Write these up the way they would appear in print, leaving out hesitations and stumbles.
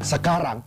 Sekarang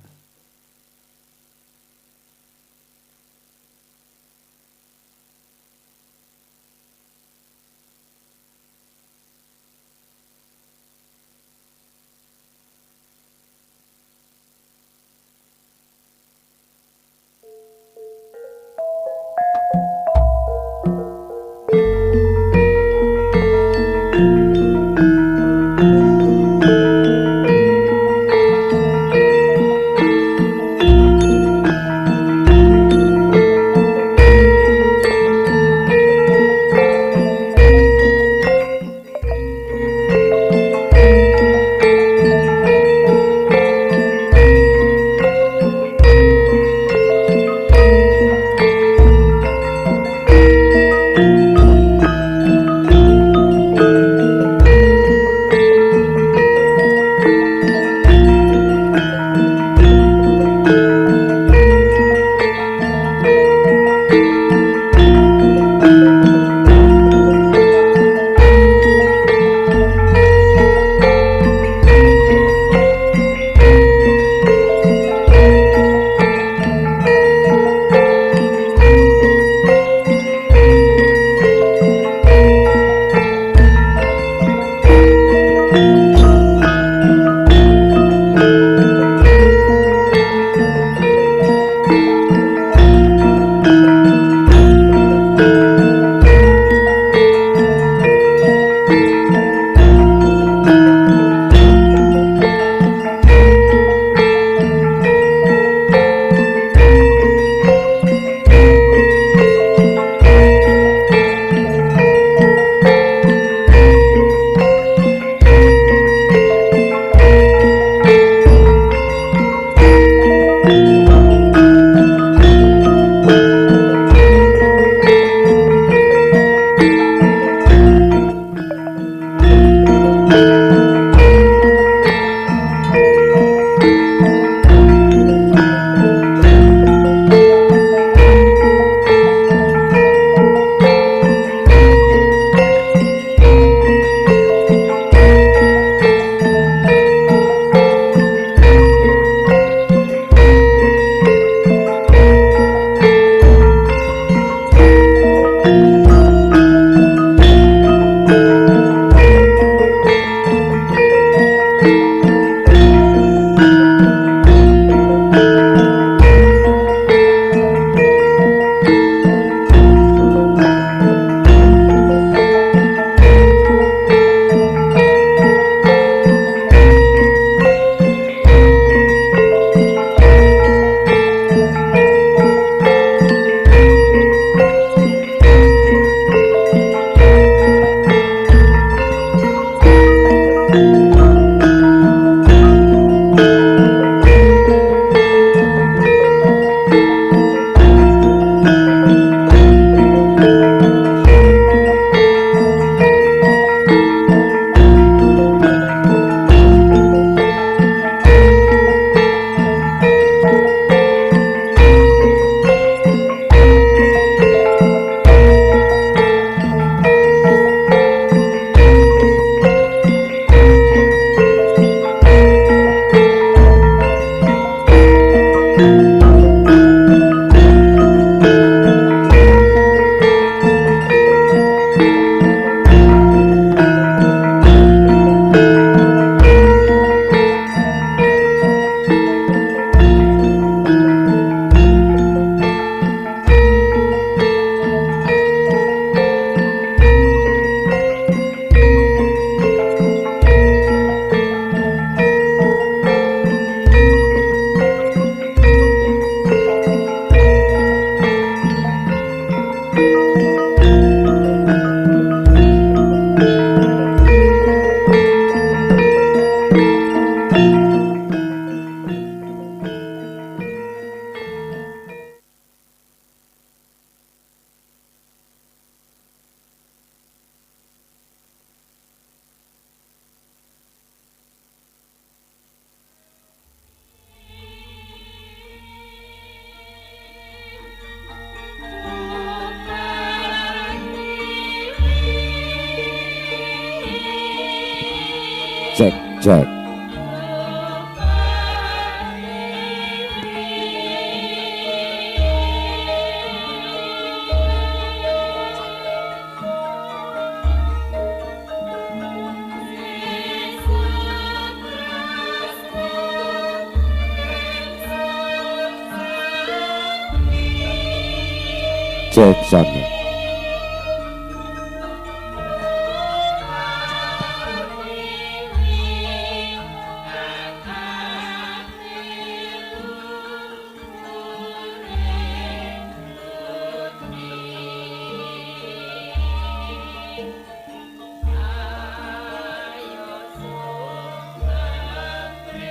Cek, cek. Jackson.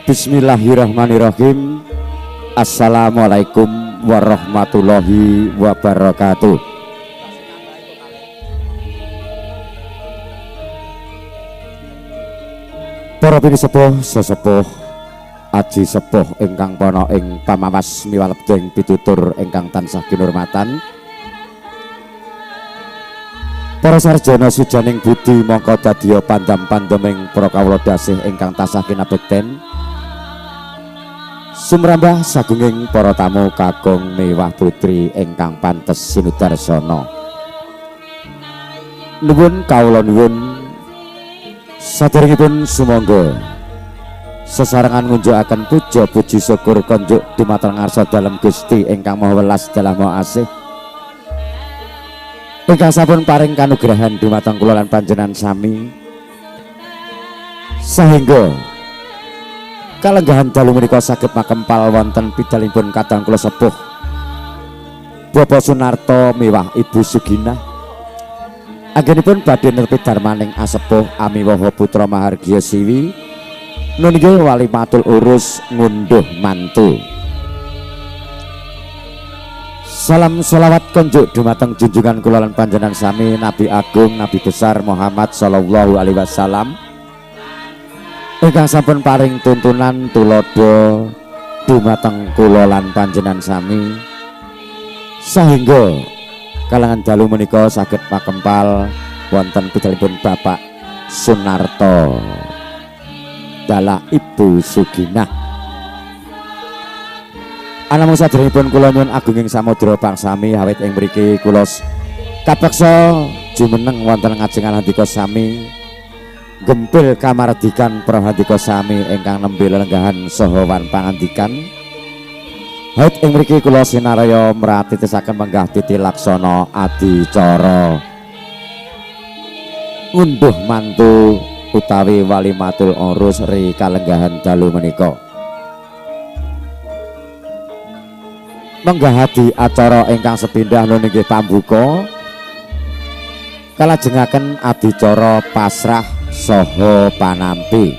Bismillahirrahmanirrahim. Assalamualaikum warahmatullahi wabarakatuh. Para pinisepuh, sesepuh, aji sepuh ingkang pana ing pamawas miwalebdeng pitutur ingkang tansah kinurmatan. Para sarjana sujaning budi mongko dadiya pandam-pandeming para kawula dasih ingkang tansah kinabekten. Sumrambah sagunging para tamu kakung mewah putri ingkang pantes sinudarsana. Nuwun kawula nuwun saderengipun sumangga sesarengan ngunjukaken puja puji syukur konjuk dumateng ngarsa dalem Gusti ingkang Maha Welas dalah Maha Asih ingkang sampun paring kanugrahan dumateng kula lan panjenengan sami sehingga kalenggahan dalu menika saged makempal wonten pidalipun kadang kula sepuh Bapak Sunarto miwah Ibu Suginah. Anggenipun badhe nerpi darmaning asepuh amiwaha putra mahargya siwi nun inggih wali matul urus ngunduh mantu. Salam selawat konjuk dumateng junjungan kula lan panjenengan sami Nabi Agung Nabi Besar Muhammad sallallahu alaihi wasallam ingkang sampun paring tuntunan tuladha dumateng kula lan panjenengan sami sehingga kalangan dalu menika saged makempal wonten pidalipun Bapak Sunarto dalah Ibu Suginah. Anamung saderengipun kula nyuwun agunging samudra pangsami awit ing mriki kula kapeksa jumeneng wonten ngajengan handika sami gempil kamardikan prahandika sami ingkang nembe lelenggahan saha wan pangandikan. Hait ing mriki kula sinaraya mratitisaken menggah titi laksana adicara ngunduh mantu utawi walimatul urus ri kalenggahan dalu menika. Menggah adi acara ingkang sepindah nun inggih pambuka kalajengaken adicara pasrah saha panampi.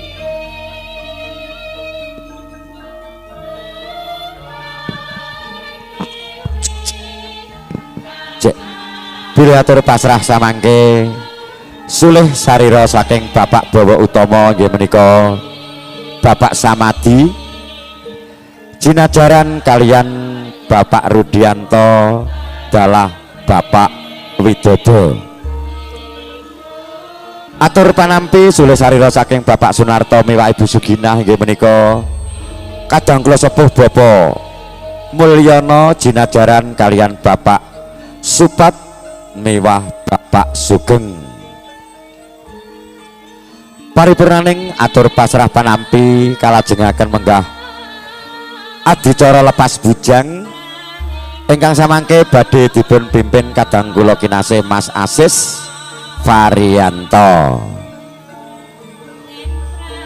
Cek bilih atur pasrah samangke sulih sarira saking Bapak Bawa Utama nggih menika Bapak Samadi jinajaran kalian Bapak Rudianto dalah Bapak Widodo. Atur panampi sulih sarira saking Bapak Sunarto miwah Ibu Suginah inggih menika kadang kula sepuh Bapak Mulyono jinajaran kalian Bapak Supat miwah Bapak Sugeng. Paripurnaning atur pasrah panampi kalajengaken menggah adicara lepas bujang ingkang samangke badhe dipun pimpin kadang kula kinasih Mas Asis Varianto.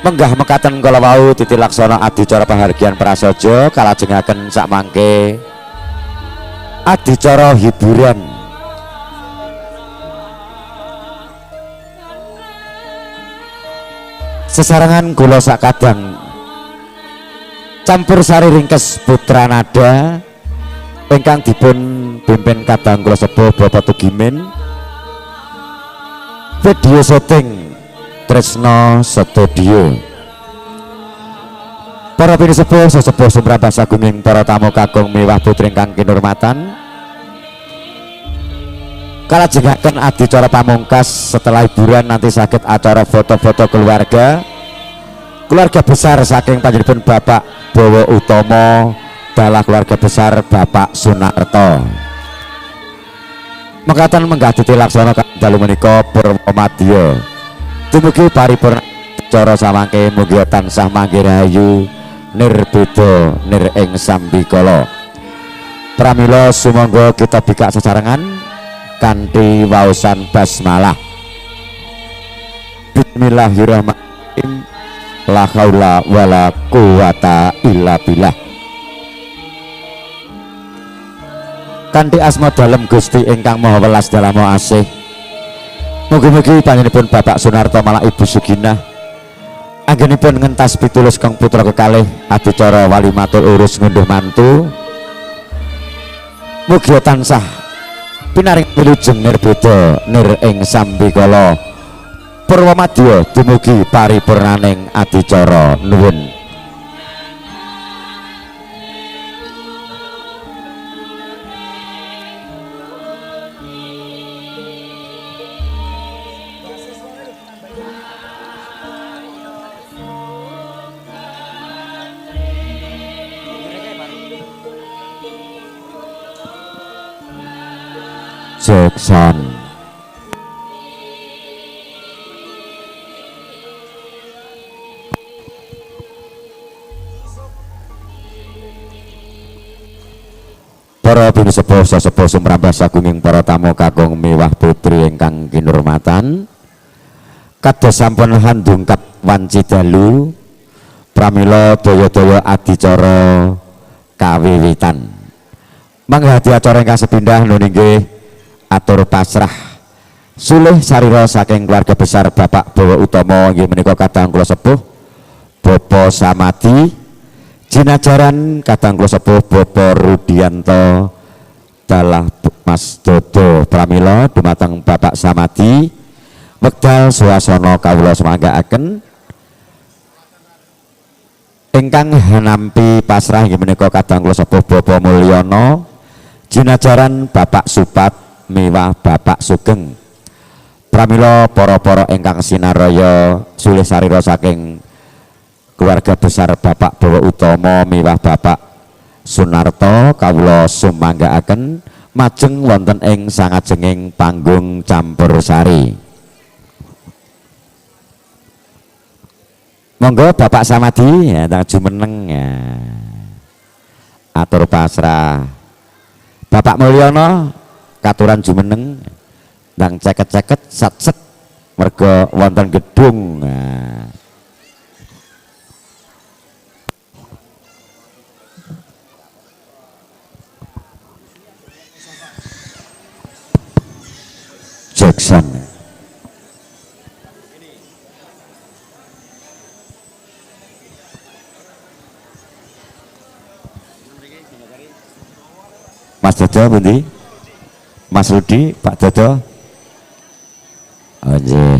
Menggah mekaten kala wau titi laksana adicara pahargyan prasaja kalajengaken sakmangke adicara hiburan. Sesarengan kula sakadang campur sari ringkes putra nada ingkang dipun pimpin kadang kula sepuh Bapak Tugimin. Video syuting Tresno Studio. Para pinisepuh sesepuh sumrambah sagunging para tamu kakung miwah putri ingkang kinurmatan kalajengaken adicara pamungkas setelah hiburan nanti saged acara foto-foto keluarga keluarga besar saking panjenengan Bapak Bowo Utomo dalah keluarga besar Bapak Sunarto. Mekaten menggah titi laksana dalu menika purwa madya dumugi paripurna cara samangke mugi tansah manggih rahayu nirbeda nir ing sambikala. Pramila sumangga kita bikak sesarengan kanthi waosan basmalah. Bismillahirrahmanirrahim. La haula wala quwata illa billah. Kanthi asma dalem Gusti ingkang Maha Welas dalam Maha Asih. Mugi-mugi panjenenganipun Bapak Sunarto malah Ibu Suginah anggenipun ngentas pitulus kang putra kekalih adicara walimatul urus ngunduh mantu. Mugi tansah pinaring wilujeng nirbeda nir ing sambikala purwa madya dumugi paripurnaning adicara. Nuwun. Jackson. Para pinisepuh sesepuh sumrambah sagunging para tamu kakung miwah putri ingkang kinurmatan, kados sampun handungkap wanci dalu pramila daya-daya adicara kawiwitan. Manggah acara ingkang sepindah nun inggih atur pasrah sulih sarira saking keluarga besar Bapak Bowo Utomo inggih menika kadang kula sepuh Bapak Samadi, jinajaran kadang kula sepuh Bapak Rudianto dalah Mas Dodo. Pramila dumateng Bapak Samadi wekdal swasana kawula sumanggaaken ingkang nampi pasrah inggih menika kadang kula sepuh Bapak Mulyono, jinajaran Bapak Supat miwah Bapak Sugeng. Pramila para-para ingkang sinaraya sulih sarira saking keluarga besar Bapak Bowo Utomo miwah Bapak Sunarto kawula sumanggaaken majeng wonten ing sangajenging panggung campursari. Monggo Bapak Samadi ya tang jumeneng ya. Atur pasrah. Bapak Mulyono katuran jumeneng ndang ceket-ceket sat-set mergo wonten gedung. Nah. Jackson. Mas Dodo pundi? Mas Rudi, Pak Dodo. Oh nggih.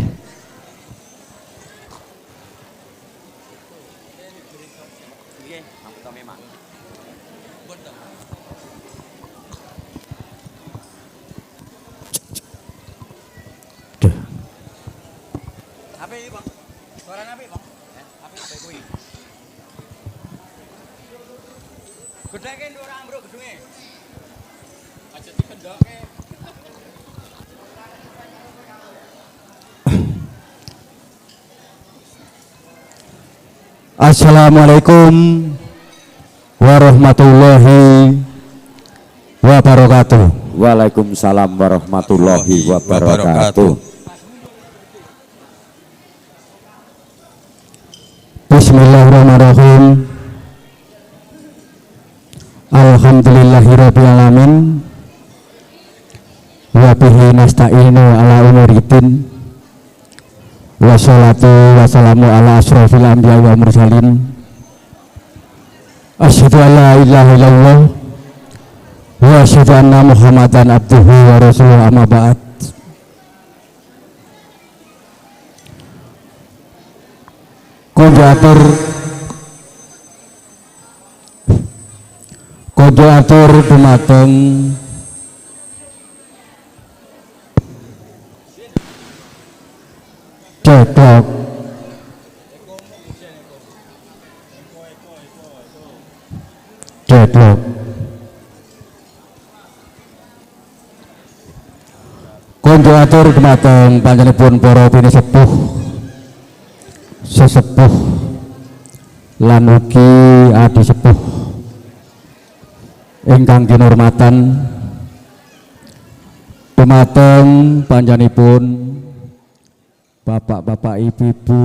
Assalamualaikum warahmatullahi wabarakatuh. Waalaikumsalam warahmatullahi wabarakatuh. Bismillahirrahmanirrahim. Alhamdulillahirabbil alamin. Wa bihi nasta'inu ala umuridin. Wassalatu wassalamu ala asyrafil anbiya wal mursalin. Asyhadu an la ilaha illallah wa asyhadu anna Muhammadan abduhu wa rasuluhu, amma ba'd. Konjo atur dumateng cedok cedok konjo atur dumateng panjenenganipun para pinisepuh sesepuh lan ugi adi sepuh Ingkang kinurmatan dumateng panjenenganipun bapak-bapak, ibu-ibu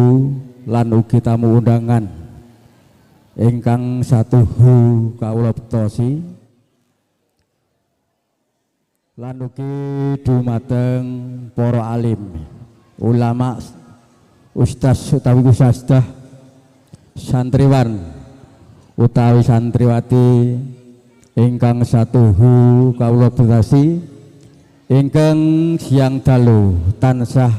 lan ugi tamu undangan ingkang satuhu kawula bektosi lan ugi dumateng para alim, ulama, ustaz utawi ustazah, santriwan utawi santriwati ingkang satuhu kawula bektosi ingkang siang dalu tansah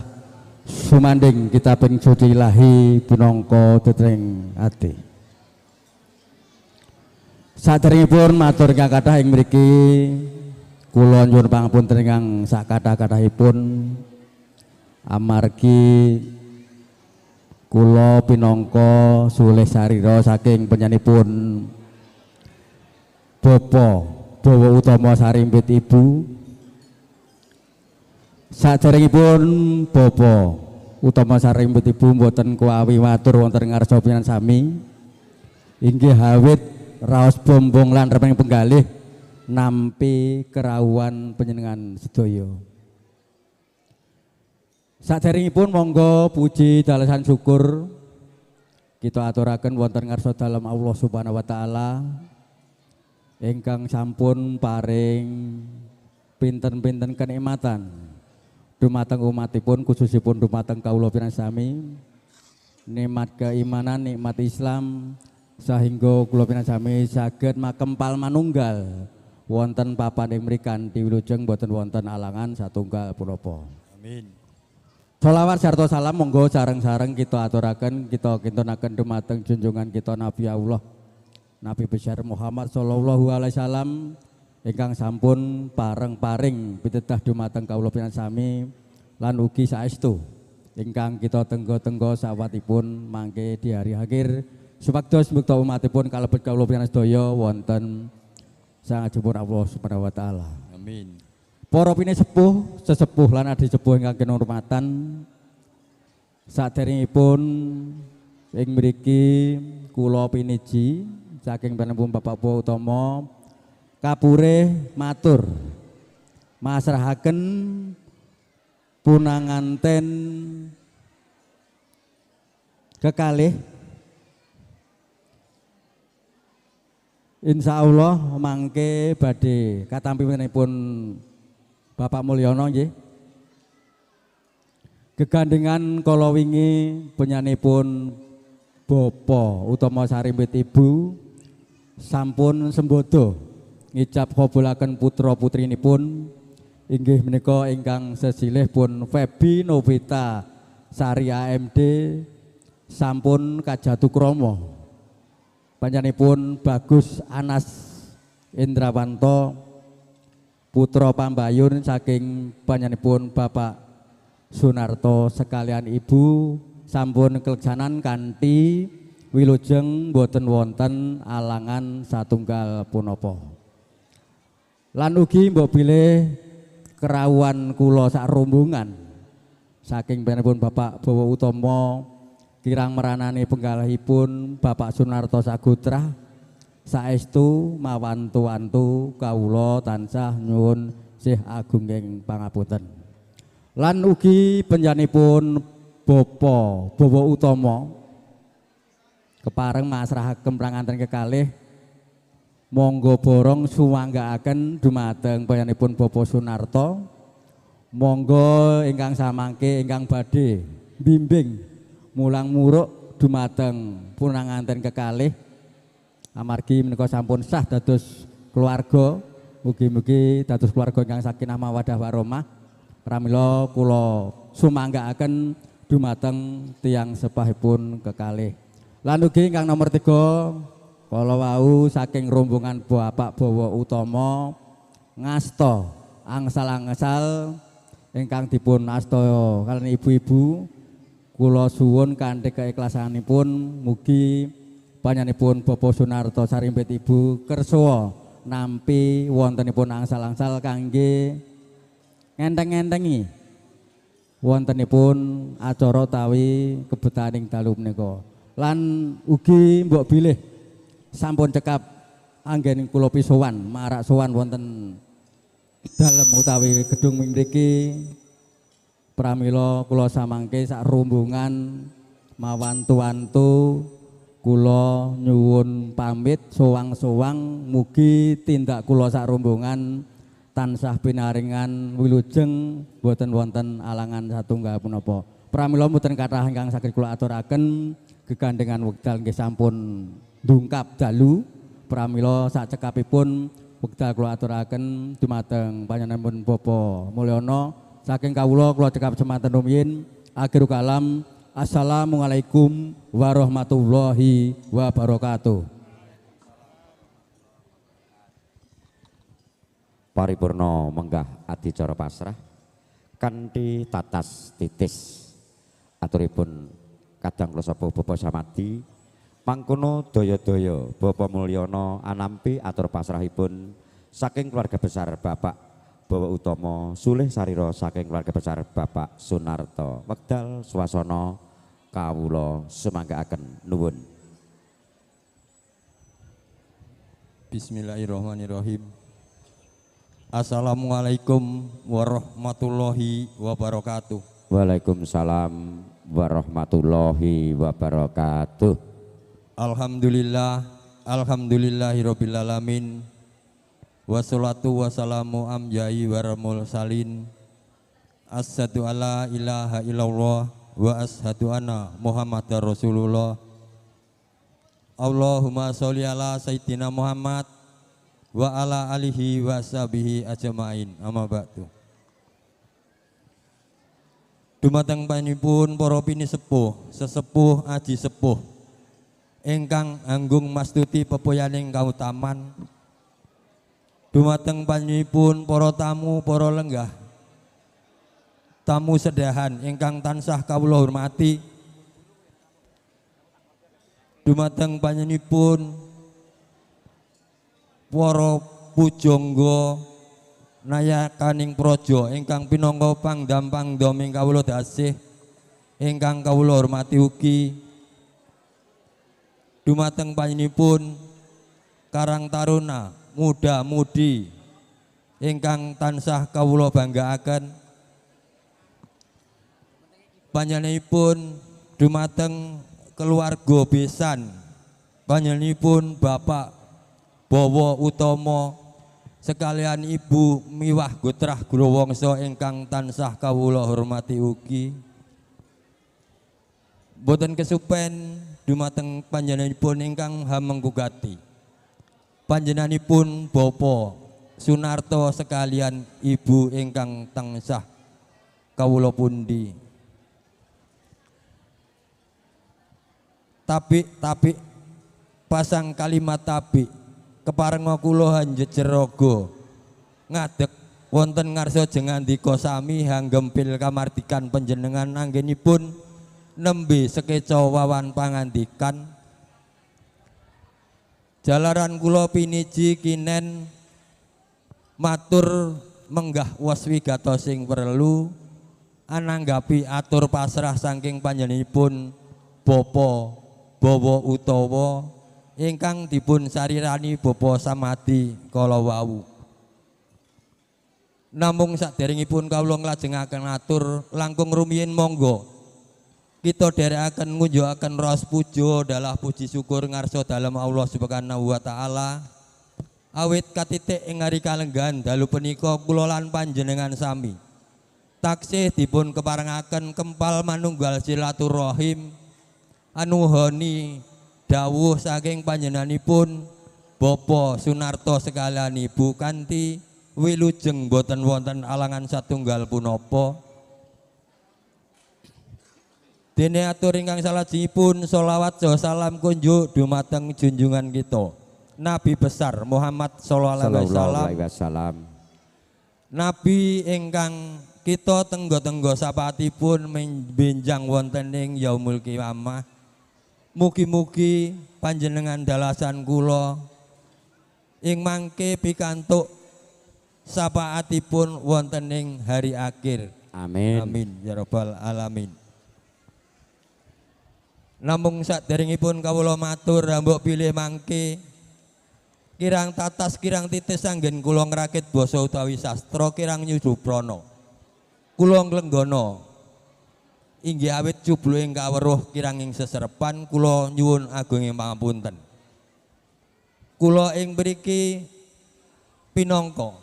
sumanding kitabing suci ilahi pinangka tetring ati. Saderengipun matur ingkang kathah ing mriki kula nyuwun pangapunten ingkang sakathah-kathahipun amargi kula pinangka sulih sarira saking panjenenganipun Bapak Bawa Utama Sarimpit Ibu. Saderengipun Bapak Utama Sarimpit Ibu mboten kuawi matur wonten ngarsa panjenengan sami inggih awit raos bombong lan remeng penggalih nampi kerawuhan panjenengan sedaya. Saderengipun monggo puji dalasan syukur kita aturaken wonten ngarsa dalem Allah Subhanahu wa taala ingkang sampun paring pinten-pinten kenikmatan dumateng umatipun khususipun dumateng kawula panjenengan sami, nikmat keimanan, nikmat Islam sehingga kula panjenengan sami saged makempal manunggal wonten papan ing mrikan diwilujeng boten wonten alangan satunggal punapa. Amin. Sholawat sarta salam monggo sareng-sareng kita aturaken, kita kintunaken dumateng junjungan kita Nabi Allah Nabi besar Muhammad sallallahu alaihi wasallam ingkang sampun pareng-paring pitedah dumateng kawula panjenengan sami lan ugi saestu ingkang kita tenggo-tenggo sawatipun mangke di hari akhir supados mbekta umatipun kalebet kawula panjenengan sedaya wonten sangajupun Allah Subhanahu wa taala. Amin. Para pinisepuh, sesepuh lan adi sepuh ingkang kinurmatan, saderengipun ing mriki kula piniji saking panjenengan Bapak Bawa Utama kapurih matur masrahaken punanganten kekalih insyaallah mangke badhe katampi panjenenganipun Bapak Mulyono nggih. Gegandengan kala wingi panjenenganipun Bapak Utama Sarimpit Ibu sampun sembodo ngicap kobulaken putra putrinipun inggih menika ingkang sesilih pun Febi Novita Sari AMD sampun kajatu krama. Panjenenganipun Bagus Anas Indrawanto putra pambayun saking panjenenganipun Bapak Sunarto sekalian Ibu sampun keleksanan kanthi wilujeng boten wonten alangan satunggal punapa. Lan ugi mbok bilih kerawuhan kula sak rombongan saking panjenenganipun Bapak Bawa Utama kirang meranani penggalihipun Bapak Sunarto Sagutra saestu mawantu-wantu kawula tansah nyuwun sih agunging pangapunten. Lan ugi panjenenganipun Bapak Bawa Utama kepareng masrahaken pranganten kekalih monggo borong suwanggaaken dumateng panjenenganipun Bapak Sunarto. Monggo ingkang samangke ingkang badhe bimbing mulang muruk dumateng punanganten kekalih amargi menika sampun sah dados keluarga, mugi-mugi dados keluarga ingkang sakinah mawaddah warahmah. Pramila kula sumanggaaken dumateng tiyang sepahipun kekalih. Lan ugi ingkang nomor 3 kala wau saking rombongan Bapak Bawa Utama ngasta angsal-angsal ingkang dipun asta kaliyan ibu-ibu kula suwun kanthi keikhlasanipun mugi panjenenganipun Bapak Sunarto Sarimpit Ibu kersa nampi wontenipun angsal-angsal kangge ngenteng-ngentengi wontenipun acara utawi kebetaning dalu menika. Lan ugi mbok bilih sampun cekap anggen kula pisowan marak sowan wonten dalem utawi gedung mriki. Pramila kula samangke sak rombongan mawantu-wantu kula nyuwun pamit sowang-sowang, mugi tindak kula sak rombongan tansah pinaringan wilujeng boten wonten alangan satunggal punapa. Pramila mboten kathah ingkang saged kula aturaken, gegandengan wekdal nggih sampun dungkap dalu. Pramila sacekapipun wekdal kula aturaken dumateng panjenenganipun Bapak Mulyono. Saking kawula kula cekap semanten rumiyin. Akhirul kalam, assalamualaikum warahmatullahi wabarakatuh. Paripurna menggah adicara pasrah kanthi tatas titis aturipun kadang kula sapa Bapak Samadi mangkono daya-daya Bapak Mulyono anampi atur pasrahipun saking keluarga besar Bapak Bawa Utomo Sulih Sarira saking keluarga besar Bapak Sunarto. Wekdal swasana kawula sumanggaaken nuwun. Bismillahirrahmanirrahim. Assalamualaikum warahmatullahi wabarakatuh. Waalaikumsalam warahmatullahi wabarakatuh. Alhamdulillah, alhamdulillahirabbil alamin. Wassalatu wassalamu amjai waramul salin. Asyhadu alla ilaha illallah wa asyhadu anna Muhammadar Rasulullah. Allahumma sholli ala sayyidina Muhammad wa ala alihi wa sahbihi ajmain. Amma ba'du. Dumateng panjenenganipun para pinisepuh, sesepuh aji sepuh ingkang anggung mastuti pepoyaning kautaman. Dumateng panjenenganipun para tamu, para lenggah, tamu sedahan ingkang tansah kawula hormati. Dumateng panjenenganipun para pujangga nayakaning praja ingkang pinangka pangdam-pangdam ing kawula dasih ingkang kawula hormati ugi. Dumateng panjenenganipun Karang Taruna muda-mudi ingkang tansah kawula banggaaken. Panjenenganipun dumateng keluarga besan, panjenenganipun Bapak Bawa Utomo sekalian Ibu miwah gotrah Gurowongso ingkang tansah kawula hormati ugi. Boten kesupen dumateng panjenenganipun ingkang hamenggugati, panjenenganipun Bapak Sunarto sekalian Ibu ingkang tansah kawula pundi. Tabik-tabik pasang kalimat tabik keparenga kula hanjejer raga ngadeg wonten ngarsa jengandika sami hanggempil kamardikan panjenengan anggenipun nembe sekeca wawan pangandikan. Jalaran kula piniji kinen matur menggah was wigatos sing perlu ananggapi atur pasrah saking panjenenganipun Bapak Bawa Utawa ingkang dipun sarirani Bapak Samadi kala wau. Namung saderengipun kawula nglajengaken atur langkung rumiyin monggo kita dherekaken ngunjukaken raos puja dalah puji syukur ngarsa dalem Allah Subhanahu wa taala. Awit katitik ing hari kalenggan dalu punika kula lan panjenengan sami taksih dipun keparengaken kempal manunggal silaturahim anuhoni dawuh saking panjenenganipun Bapak Sunarto sekalian Ibu kanthi wilujeng boten wonten alangan satunggal punapa. Dene atur ingkang salajengipun sholawat saha salam kunjuk dumateng junjungan kita Nabi besar Muhammad sallallahu alaihi wasallam. Nabi ingkang kita tenggo-tenggo sapaatipun benjang wonten ing yaumul kiamah. Mugi-mugi panjenengan dalasan kula ing mangke pikantuk syafaatipun wonten ing hari akhir. Amin. Amin ya rabbal alamin. Namung saderengipun kawula matur mbok pilih mangke Kirang tatas kirang titis anggen kula ngrakit basa utawi sastra kirang nyudu prana. Kula nglenggana inggih awit jubluing kaweruh kirang ing seserepan kula nyuwun agunging pangapunten. Kula ing mriki pinangka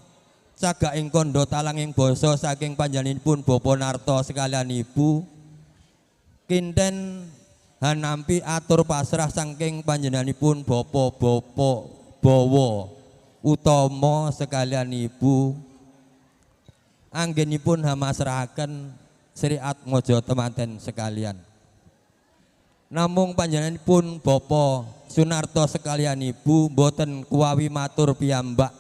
cagak ing kandha talanging basa saking panjenenganipun Bapak Narto sekalian Ibu kinten hanampi atur pasrah saking panjenenganipun Bapak-bapak Bawa utama sekalian Ibu anggenipun hamasrahaken Sri Atmojo temanten sekalian. Namung panjenenganipun Bapak Sunarto sekalian Ibu mboten kuwawi matur piyambak,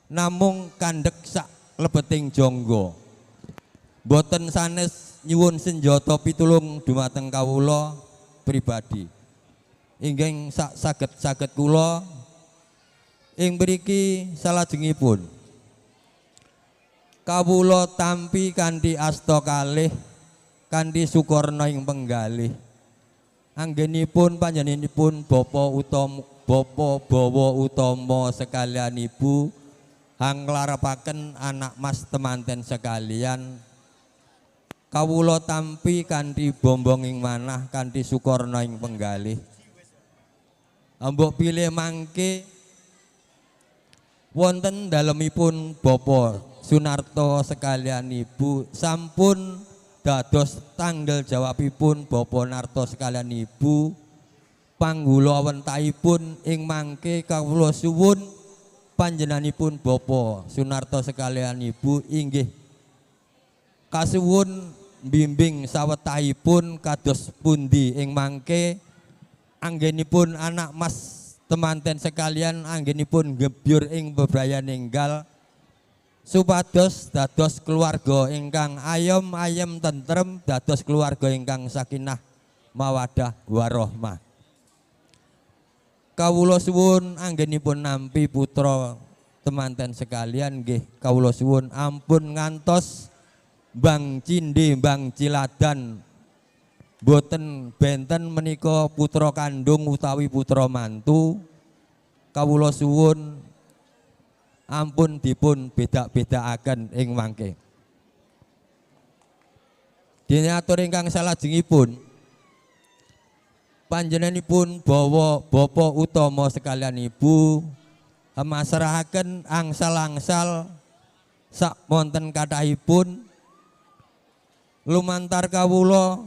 namung kandhek sak lebeting jangga. Mboten sanes nyuwun senjata pitulung dumateng kawula pribadi. Inggih sak saged-saged kula ing mriki salajengipun kawula tampi kanthi asta kalih kanthi sukarna ing penggalih. Anggenipun panjenenganipun Bapak utama Bapak Bawa utama sekalian Ibu hanglarapaken anak mas temanten sekalian. Kawula tampi kanthi bombong ing manah kanthi sukarna ing penggalih. Mbok pilih mangke wonten dalemipun Bapak Sunarto sekalian Ibu sampun dados tanggal jawabipun Bapak Narto sekalian Ibu panggula wentahipun ing mangke kawula suwun panjenenganipun Bapak Sunarto sekalian Ibu inggih kasuwun bimbing sawetahipun kados pundi ing mangke anggenipun anak mas temanten sekalian anggenipun gebyur ing bebrayan enggal supados dados keluarga ingkang ayom ayem tentrem dados keluarga ingkang sakinah mawadah warohmah. Kawula suwun anggenipun nampi putra temanten sekalian nggih kawula suwun ampun ngantos bang cindhe bang ciladan boten benten menika putra kandung utawi putra mantu. Kawula suwun ampun dipun beda-bedakaken ing mangke. Dene atur ingkang salajengipun panjenenganipun bawa Bapak utama sekalian Ibu masrahaken angsal-angsal sak wonten kathahipun lumantar kawula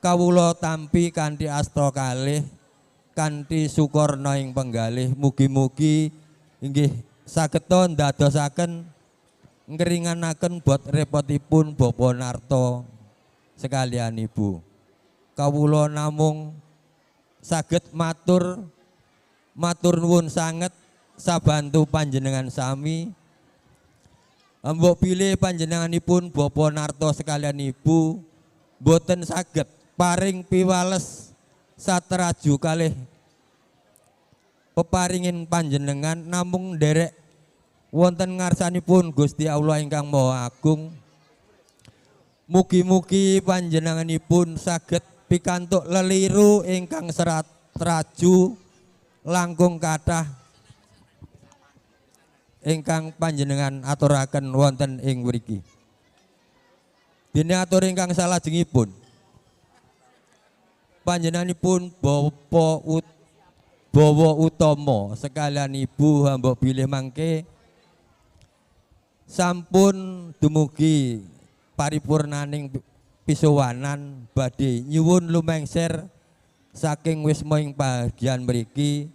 kawula tampi kanthi asta kalih kanthi sukarna ing penggalih. Mugi-mugi inggih sageta ndadosaken ngringanaken bot repotipun Bapak Narto sekalian Ibu. Kawula namung saged matur matur nuwun sanget sabantu panjenengan sami. Mbok pilih panjenenganipun Bapak Narto sekalian Ibu boten saged paring piwales satraju kalih peparingin panjenengan, namung nderek wonten ngarsanipun Gusti Allah ingkang Maha Agung. Mugi-mugi panjenenganipun saged pikantuk leliru ingkang serat traju langkung kathah ingkang panjenengan aturaken wonten ing mriki. Dene atur ingkang salajengipun panjenenganipun Bapak Bawa utama sekalian Ibu hamba bilih mangke sampun dumugi paripurnaning pisowanan badhe nyuwun lumengser saking wisma ing bagian mriki.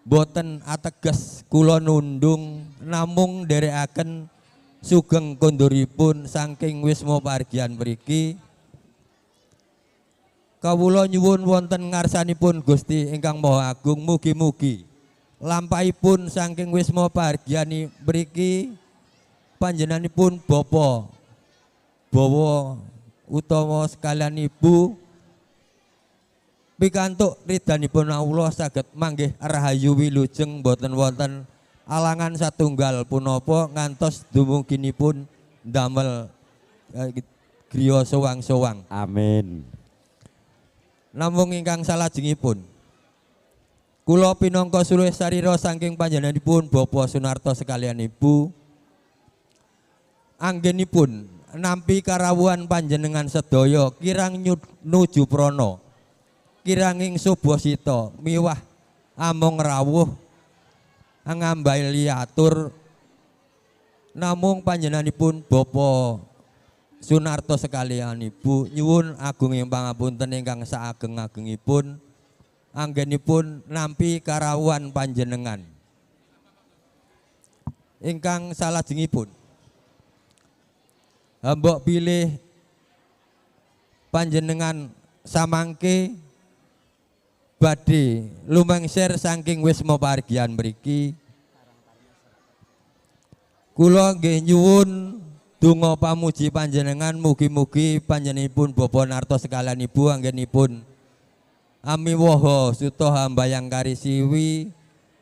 Boten ateges kula nundung namung nderekaken sugeng konduripun saking wisma pargian mriki. Kawula nyuwun wonten ngarsanipun Gusti ingkang Maha Agung, mugi-mugi lampahipun saking wisma pargian mriki panjenenganipun Bapak Bawa utama sekalian Ibu pikantuk ridhanipun Allah saged manggih rahayu wilujeng boten wonten alangan satunggal punapa ngantos dumuginipun ndamel griya sowang-sowang. Amin. Namung ingkang salajengipun Kula pinangka suluh sarira saking panjenenganipun Bapak Sunarto sekalian Ibu, anggenipun nampi karawuhan panjenengan sedaya kirang nuju prana, kiranging subasita miwah among rawuh ngambahi atur, namung panjenenganipun Bapak Sunarto sekalian Ibu nyuwun agunging pangapunten ingkang saageng-agengipun anggenipun nampi karawuhan panjenengan. Ingkang salajengipun mbok pilih panjenengan samangke badhe lumengser saking wisma pargian mriki. Kula nggih nyuwun donga pamuji panjenengan, mugi-mugi panjenenganipun Bapak Narto sekalian Ibu anggenipun amiwaha suta hambayang karisiwi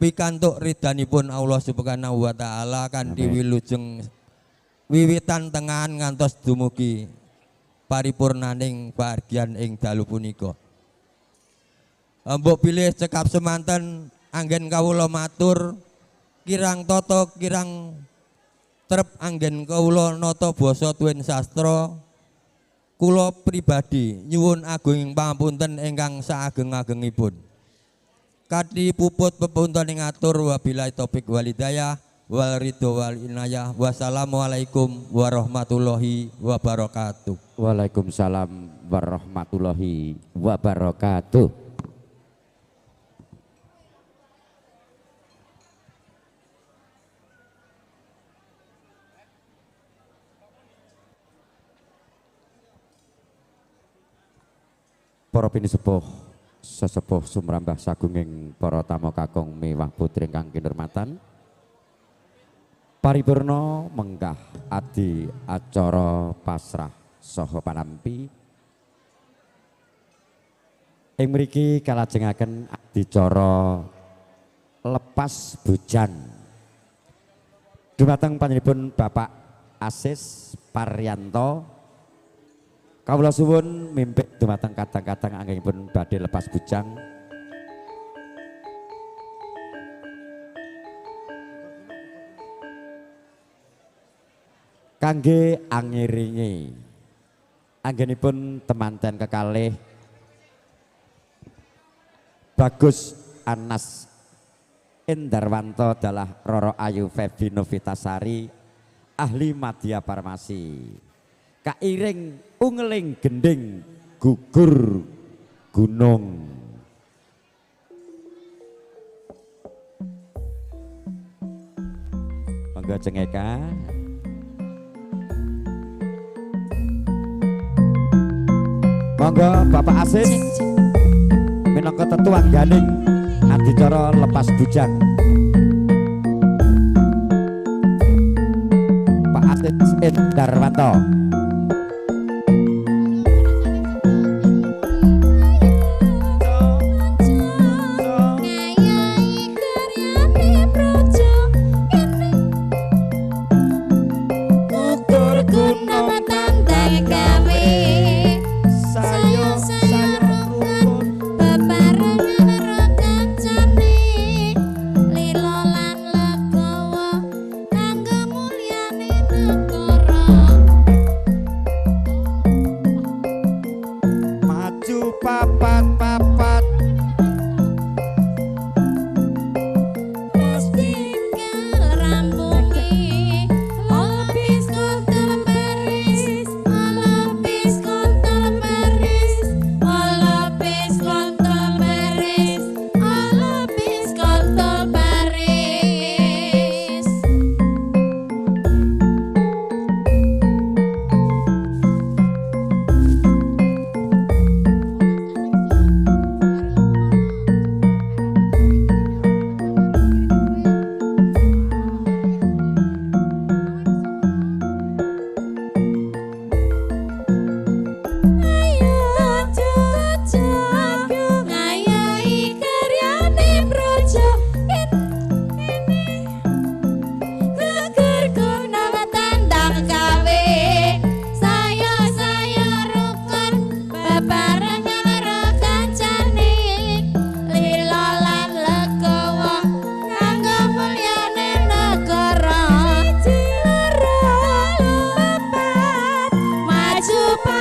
pikantuk ridhanipun Allah Subhanahu wa taala kanthi wilujeng wiwitan tengahan ngantos dumugi paripurnaning bahagian ing dalu punika. Mbok bilih cekap semanten anggen kawula matur kirang tata kirang trep anggen kawula nata basa tuwin sastra. Kula pribadi nyuwun agunging pangapunten ingkang saageng-agengipun. Kanthi puput pepunten ing atur wabillahi taufik wal hidayah wal ridho wal inayah. Wassalamualaikum warahmatullahi wabarakatuh. Waalaikumsalam warahmatullahi wabarakatuh. Para pinisepuh, sesepuh sumrambah sagunging para tamu kakung miwah putri ingkang kinurmatan. Paripurna menggah adi acara pasrah saha panampi. Ing mriki kalajengaken adicara lepas bujang. Dumateng panjenenganipun Bapak Asis Paryanto. Kawula suwun mimpin dumateng kadang-kadang anggenipun badhe lepas bujang. Kangge angiringi anggenipun temanten kekalih Bagus Anas Endarwanto dalah Roro Ayu Febi Novitasari ahli madya farmasi. Kairing ungeling gending gugur gunung. Monggo cengeka. Monggo Bapak Asis minangka tetuan ganing adicara lepas bujang. Pak Asis Endarwanto.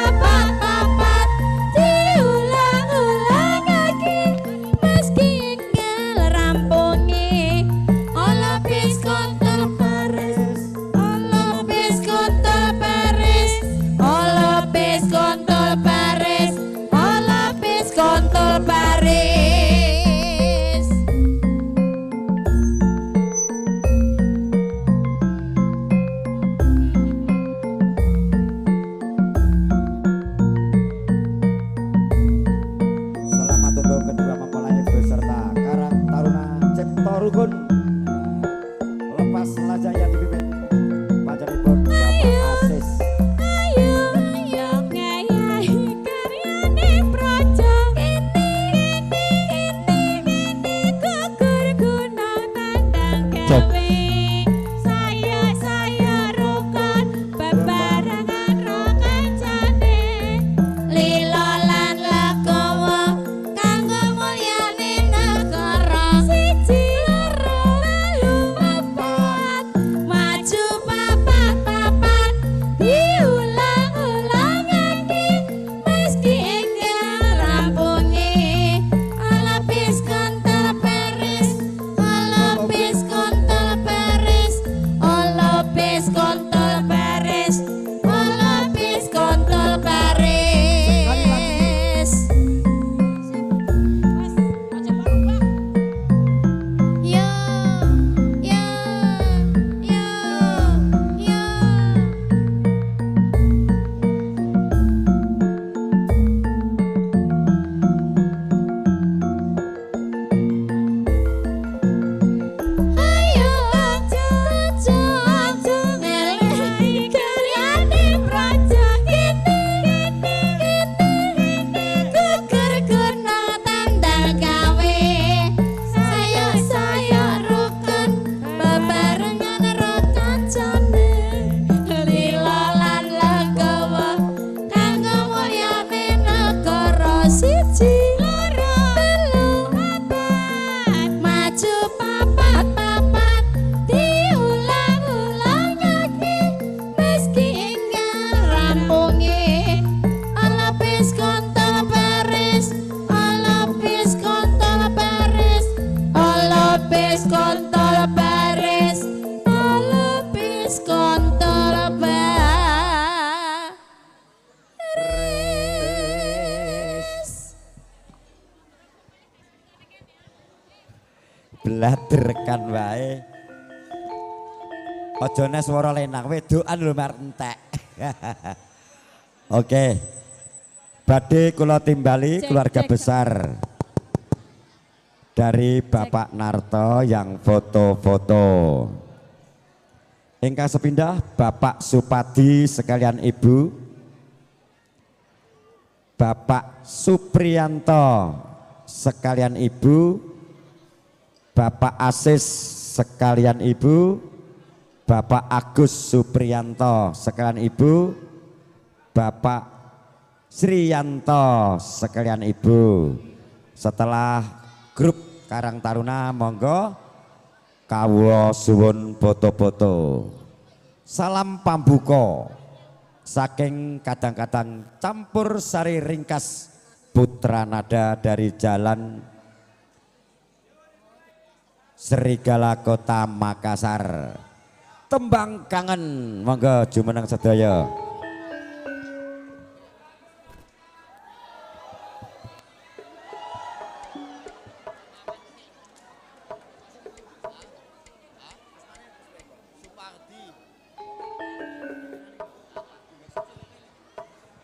papat papat diulang-ulangake meski enggal rampunge. Olopis kontol Paris, olopis kontol Paris, olopis kontol Paris, olopis kontol Paris. Selamat untuk kedua mempelai beserta Karang Taruna Cipto Rukun. Lepas lajang yang dipimpin panjenenganipun Bapak Asis. Ayo ayo ngayahi karyane praja. Kene kene kene kene gugur guna tandang gawe. Saya saya rukun bebarengan ro kancane. Lila lan legawa kanggo mulyane negara. Siji loro telu papat maju papat papat diulang-ulangake meski enggal rampunge. Olopis kontol Paris, olopis kontol Paris, olopis kontol Paris, olopis kontol Paris. Yo yo yo yo. Ayo aja aja aja ngelehi karyane praja. Kene kene kene kene gugur guna tandang gawe. Saya saya rukun bebarengan ro kancane. Lila lan legawa kanggo mulyane negara. Siji loro telu papat maju papat papat diulang-ulangake meski enggal rampunge. Olopis kontol Paris, olopis kontol Paris, olopis kontol Paris, olopis kontol Paris. Bladrekan wae. Aja nek swara lenang wedokan lho mar entek. Oke. Badhe kula timbali Cek, keluarga cek. besar dari Bapak Narto yang foto-foto. Ingkang sepindah Bapak Supadi sekalian Ibu, Bapak Supriyanto sekalian Ibu, Bapak Asis sekalian Ibu, Bapak Agus Supriyanto sekalian Ibu, Bapak Sriyanto sekalian Ibu. Setelah grup Karang Taruna monggo kawula suwun foto-foto. Salam pambuka saking kadang-kadang campur sari ringkas Putra Nada dari Jalan Serigala Kota Makassar. Tembang kangen monggo jumeneng sedaya.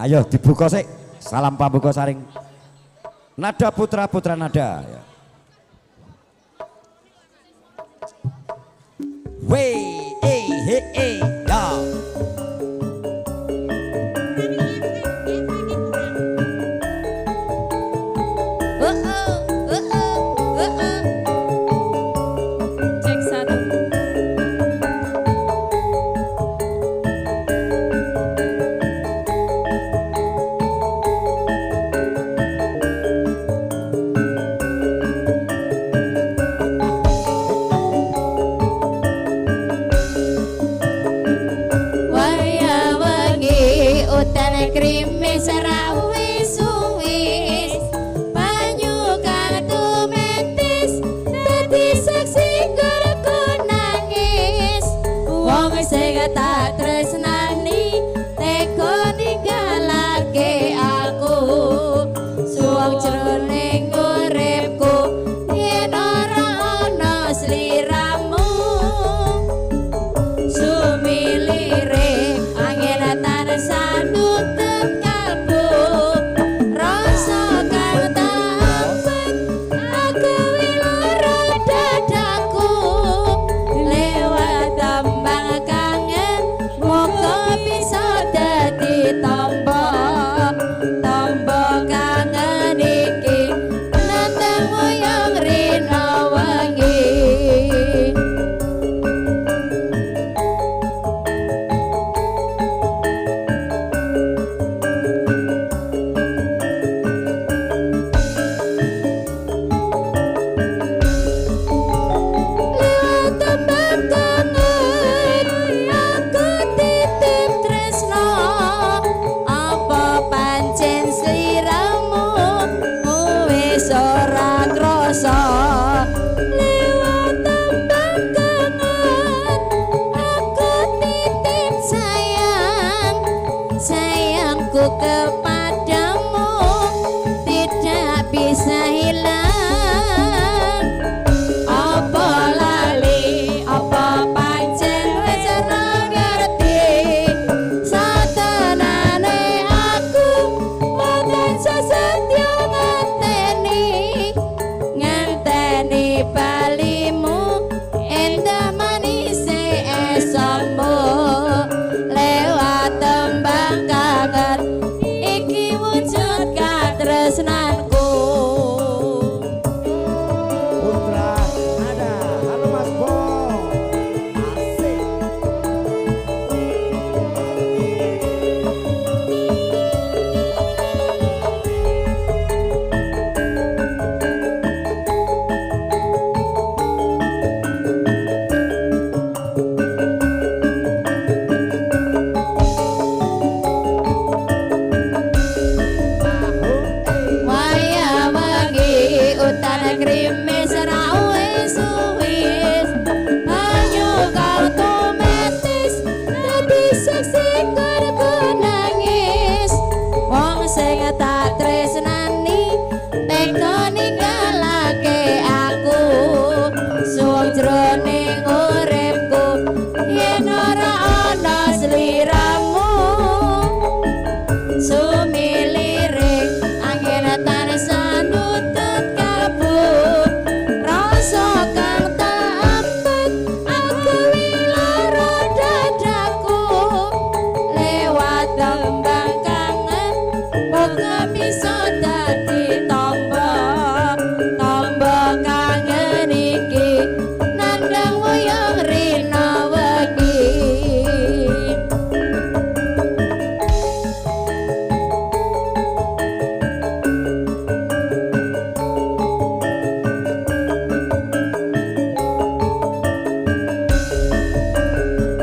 Ayo dibuka sik. Salam pambuka saring Nada Putra Putra Nada. Ya. W E H E ya. Oh oh oh oh oh oh. Cek satu. krimis ra wis-wis banyu kang tumetis dadi saksi nggonku nangis wong sing tak tresnani tega ninggalake aku suwung jroning uripku yen ora ana sliramu sumilire angin tansah nutup kalbu rasa kang tak empet aku lara dadaku lewat tembang kangen muga bisa dadi tombo tombo kangen iki nandang wuyung rina wengi. Lewat tembang kangen aku titip tresno apa pancen sliramu wis ora krasa lewat tembang kangen aku titip sayang sayangku kepadamu tidak bisa hilang apa lali apa pancen wis ora ngerti satenane aku mboten sesetya ngenteni ngenteni balimu endah manise esemu lewat tembang kangen iki wujud katresnanku. Putra ada, halo Mas Bo. Asik. Waya wengi utan krimis ra wis-wis banyu kang tumetis dadi saksi nggonku nangis wong sing tak tresnani tega ninggalake aku suwung jroning uripku yen ora ana sliramu sumilire angin tansah nutut kalbu rasa kang tak empet aku lara dadaku lewat tembang kangen muga bisa dadi tombo tombo kangen iki nandang wuyung rina wengi.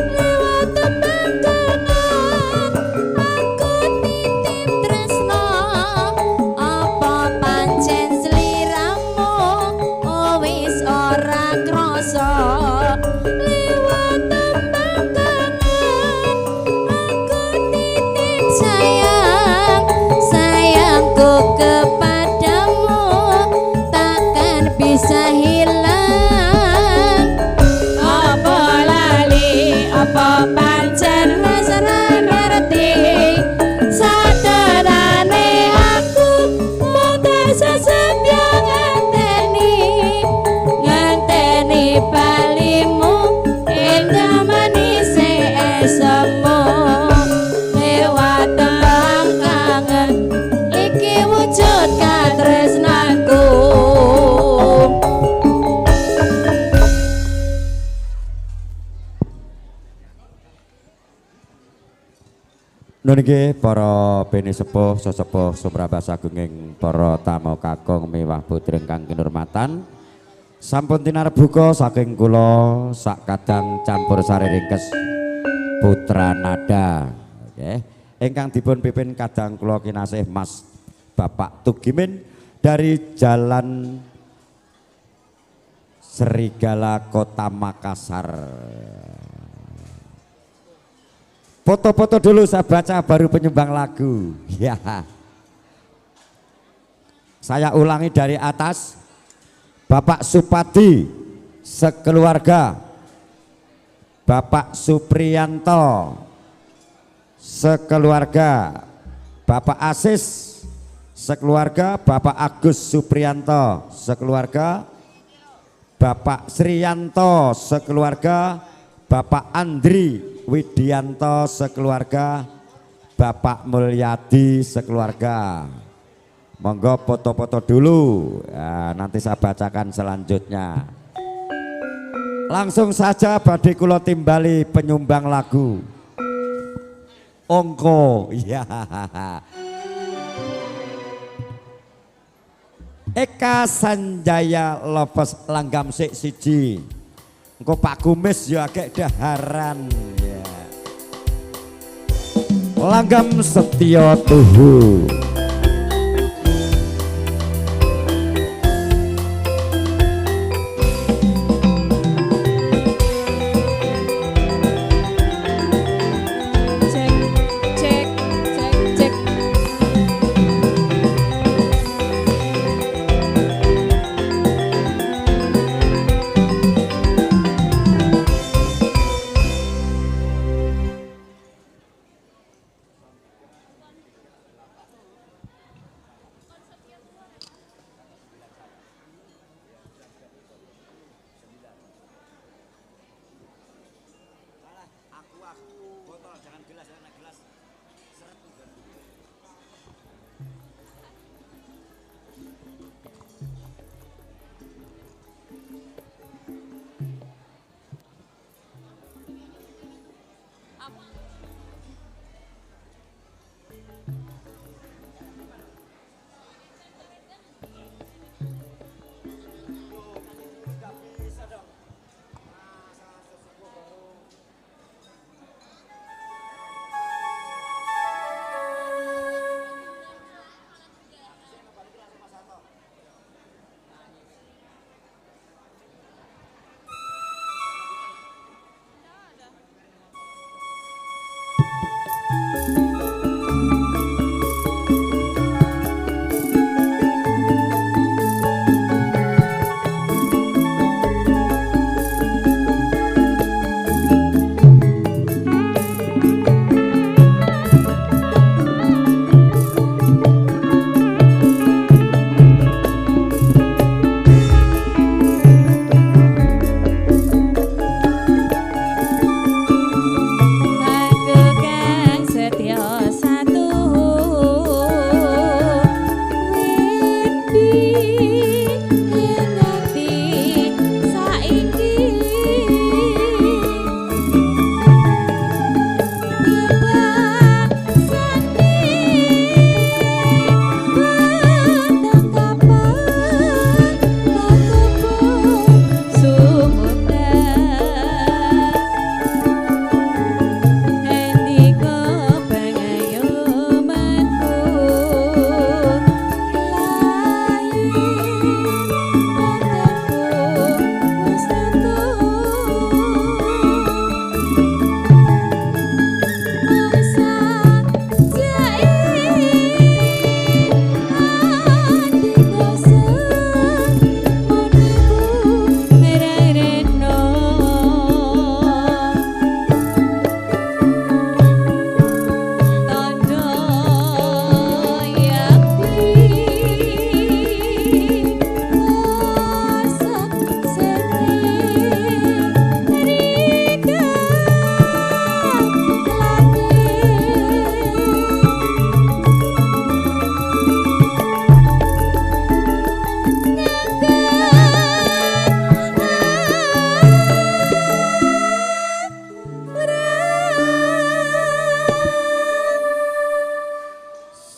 Lewat tembang kangen aku titip tresno apa pancen sliramu wis ora krasa lewat tembang kangen aku titip sayang sayangku kepadamu takkan bisa hilang apa lali apa pancen wis ora ngerti satenane aku mung tansah setya ngenteni ngenteni balimu endah manise esemu lewat tembang kangen iki wujud katresnanku. Nun nggih para bene sepuh sesepuh sumrambah sagunging para tamu kakung mewah putri ingkang kinurmatan. Sampun tinarbuka saking kula sak kadang campur sari ringkes Putra Nada. Oke. Ingkang dipun pimpin kadang kula kinasih Mas Bapak Tugimin dari Jalan Serigala Kota Makassar. Foto-foto dulu saya baca baru penyumbang lagu. Ya. Saya ulangi dari atas. Bapak Supadi sekeluarga, Bapak Supriyanto sekeluarga, Bapak Asis sekeluarga, Bapak Agus Supriyanto sekeluarga, Bapak Sriyanto sekeluarga, Bapak Andri Widianto sekeluarga, Bapak Mulyadi sekeluarga. Monggo foto-foto dulu ya, nanti saya bacakan selanjutnya. Langsung saja badhe kula timbali penyumbang lagu Ongko. Ya. Eka Sanjaya Lovers langgam sik siji. Engko Pak Kumis ya agek daharan ya. Langgam setya tuhu. Cek, cek, cek, cek. Aku kang setya satu wit nganti saiki ngebasane batang kapan takubung sumutan. Hendika pangayomanku lahir batanku wis tentu mangsa jae andika semono merareno. Tandha yakti kasaksene rika langit.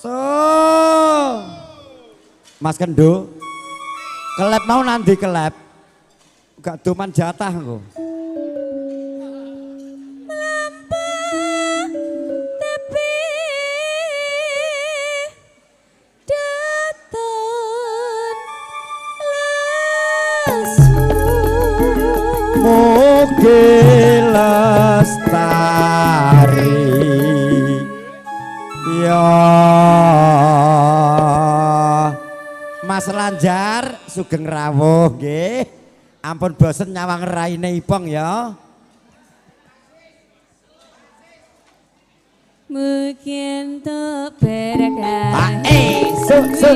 So. Mas Kendo, kelep mau nanti kelep, gak duman jatah engko. Mlampah tepi Mas Lanjar sugeng rawuh nggih. Ampun bosen nyawang raine Ipong ya. Mungkin tuh berkah. Su su.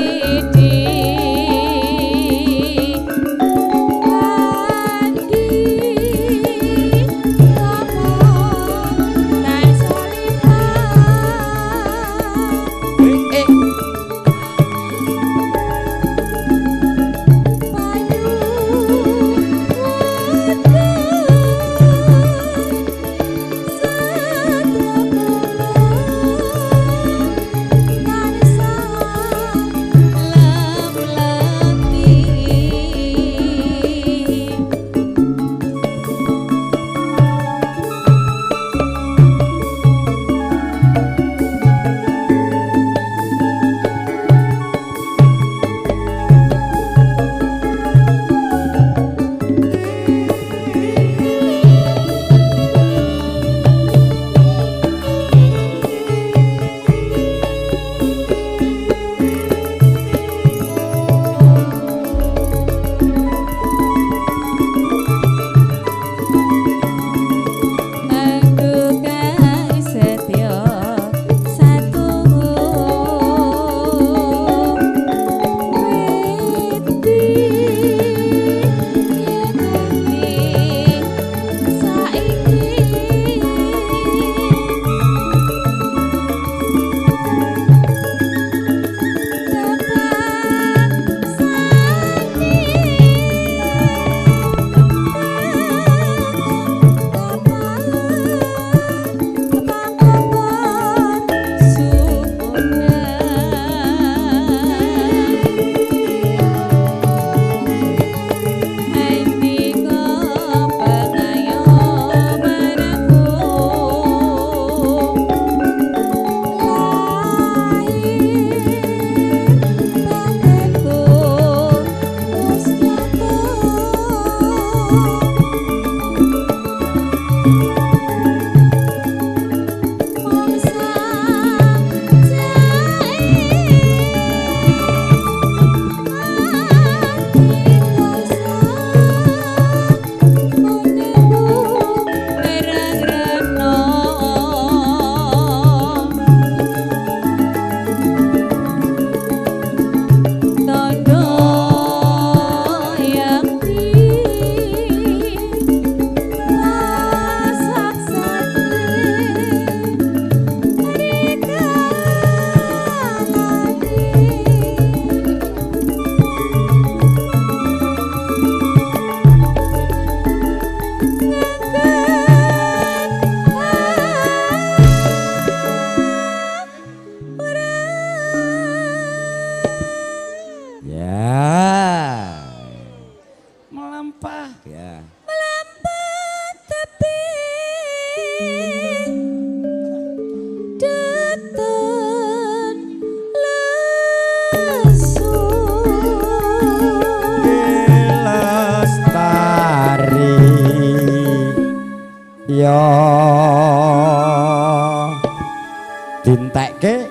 Dintekke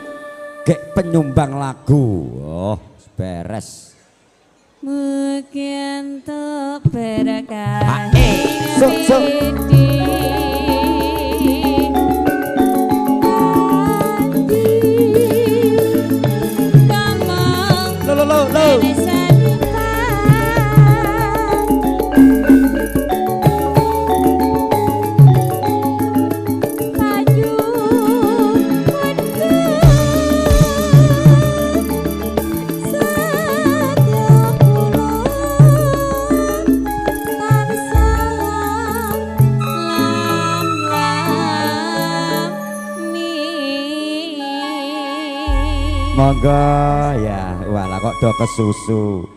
gek penyumbang lagu. Oh, beres. Mungkin tuh berkah. Su su. Lo lo lo lo. Monggo ya, walah kok do kesusu.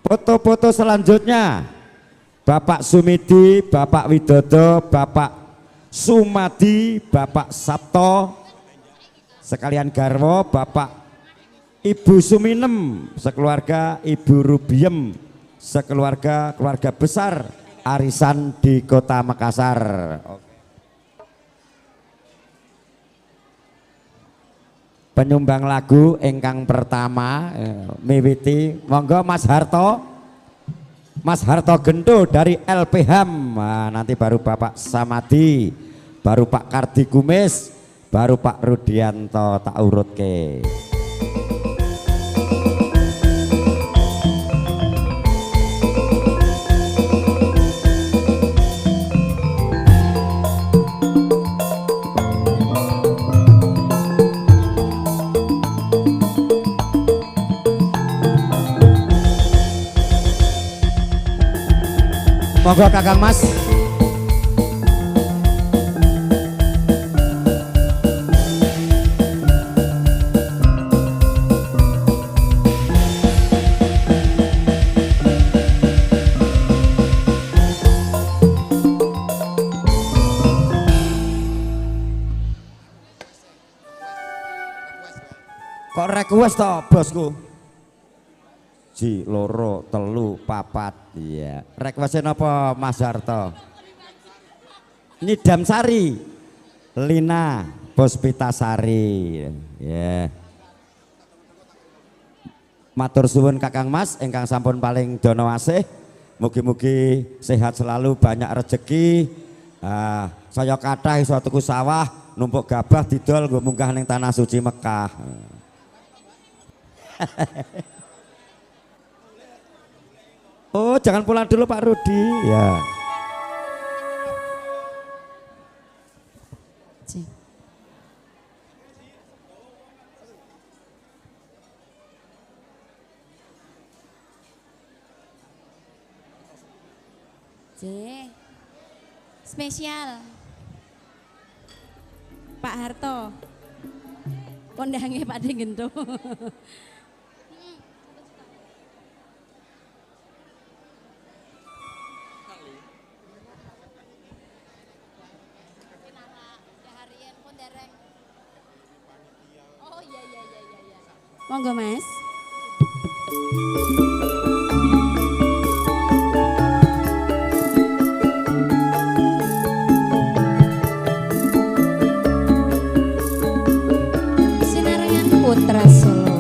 Foto-foto selanjutnya Bapak Sumidi, Bapak Widodo, Bapak Sumadi, Bapak Sabto, sekalian garwo, Bapak Ibu Suminem, sekeluarga Ibu Rubiem, sekeluarga keluarga besar arisan di Kota Makassar. Oke. Penyumbang lagu ingkang pertama miwiti monggo Mas Harto. Mas Harto Gento dari LPHAM. Nah, nanti baru Bapak Samadi, baru Pak Kardi Kumis, baru Pak Rudianto tak urutke. Monggo Kakang Mas. Kok request toh bosku? Ji, loro, telu, papat. Iya. Requestnya napa Mas Harto? Nyidam Sari, Lina Bospitasari. Ya. Matur suwun Kakang Mas ingkang sampun paling dono asih. Mugi-mugi sehat selalu, banyak rezeki. Saya kathah iso tuku sawah, numpuk gabah didol nggo munggah ning tanah suci Mekah. Oh, jangan pulang dulu Pak Rudi. Ya. C. Spesial Pak Harto. Kondange Pak Gento. Monggo Mas. Sinarengan Putra Solo.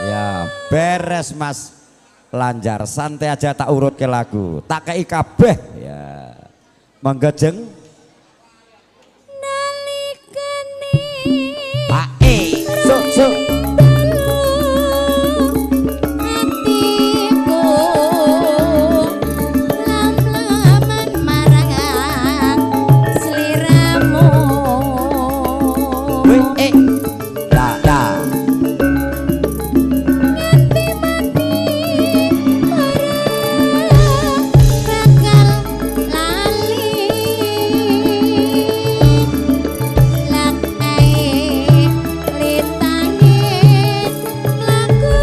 Ya, beres Mas Lanjar, santai aja tak urut ke lagu, tak kei kabeh ya. Monggo jeng. Nalikane Pak E, sok sok. Atiku lam-laman marang sliramu. Eh, la la. Nganti mati ora bakal lali lakae lintange mlaku.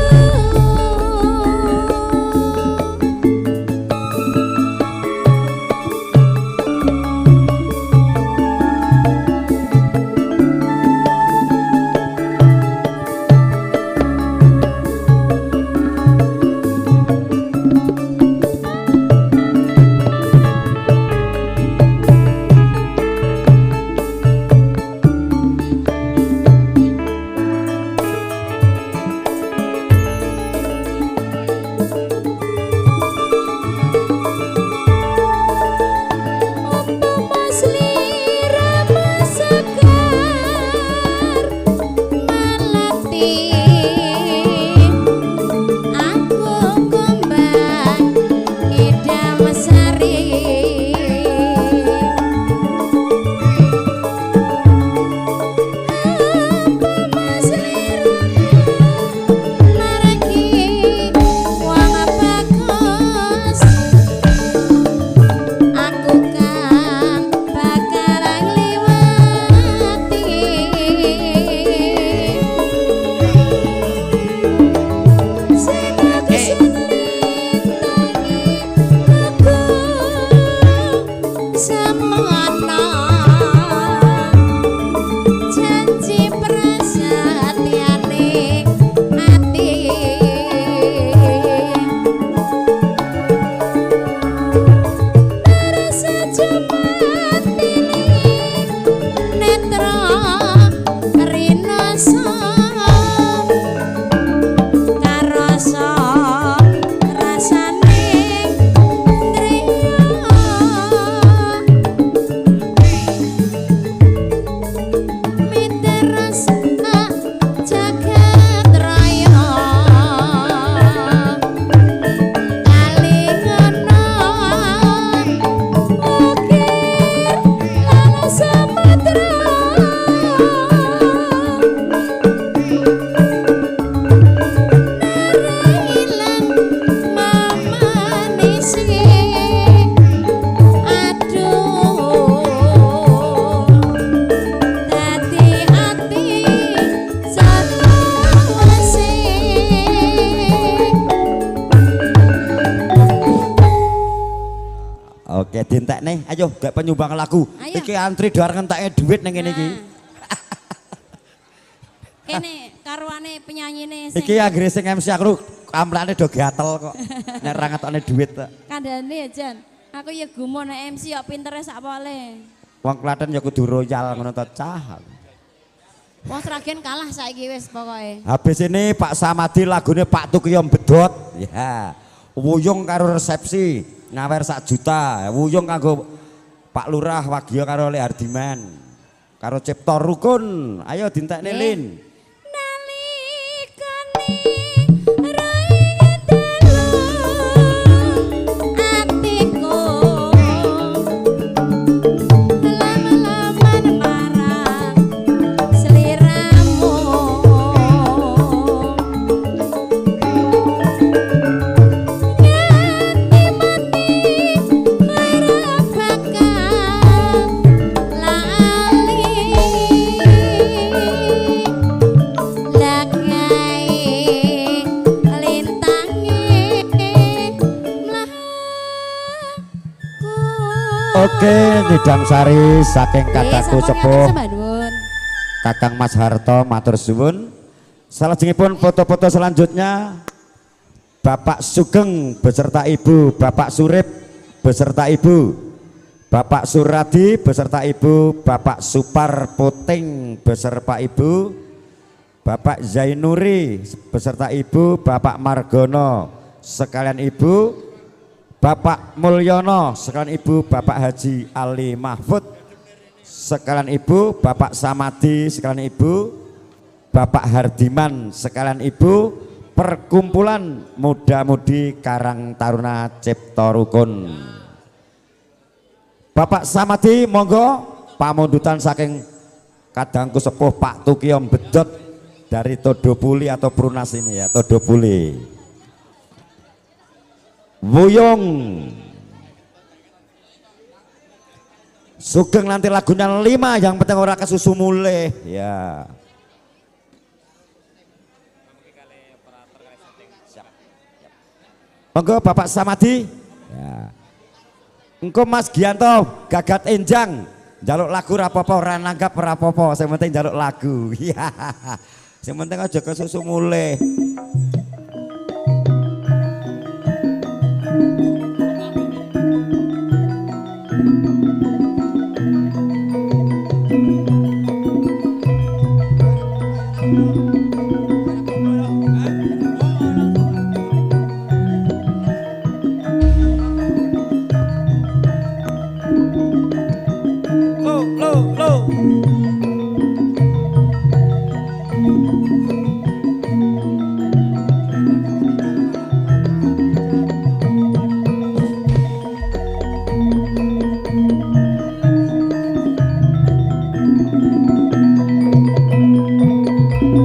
Umpama sliramu sekar melati, aku kumbang ngidam sari. Umpama sliramu maraki wong bagus, aku kang bakal ngliwati. Sing bagus lintangi aku semono, janji prasatyane ati. Rasa jumatine netra rinasa karasa rasane ngriya miteres jagat raya kalingono ukir lan samudra. Ilang mamanise aduh dadi ati selawase. Oke, dientekne. Ayo, gak penyumbang lagu. Ayo. Iki antri do arep ngenteke duit ning kene iki. Kene karuane penyanyine sing Iki anggere sing MC aku amplane do gatel kok. Nek ra ngetokne duit kok. Kandhane ya Jan. Aku ya gumun nek MC kok pintere sak pole. Wong Klaten ya kudu royal ngono to cah. Wong Sragen kalah saiki wis pokoke. Habis ini Pak Samadi lagune Pak Tukiyo Bedot. Ya. Wuyung karo resepsi nyawer sak juta. Wuyung kanggo Pak Lurah Wagio karo Le Hardiman. Karo Cipto Rukun. Ayo dintekne Lin. Nalikane roe dalu atiku lama-laman marang sliramu. Nganti mati ora bakal lali lakae lintange mlaku. Oke, Nyidam Sari saking kadangku Nggih, sampun sepuh ngaten, nuwun. Kakang Mas Harto matur suwun. Salajengipun foto-foto selanjutnya Bapak Sugeng beserta Ibu, Bapak Surip beserta Ibu, Bapak Suradi beserta Ibu, Bapak Supar Puting beserta Ibu, Bapak Zainuri beserta Ibu, Bapak Margono sekalian Ibu, Bapak Mulyono sekalian Ibu, Bapak Haji Ali Mahfud sekalian Ibu, Bapak Samadi sekalian Ibu, Bapak Hardiman sekalian Ibu, perkumpulan muda-mudi Karang Taruna Cipto Rukun. Bapak Samadi monggo pamundutan saking Kadangku sepuh Pak Tukiyo Bedot dari Todopuli atau Prunas ini ya, Todopuli. Wuyung. Sugeng nanti lagunya 5 yang penting ora kesusu mulih ya. Monggo Bapak Samadi. Ya. Engko Mas Gianto gagat enjang njaluk lagu rapopo ora nanggap rapopo sing penting njaluk lagu. Iya. Sing penting aja kesusu mulih.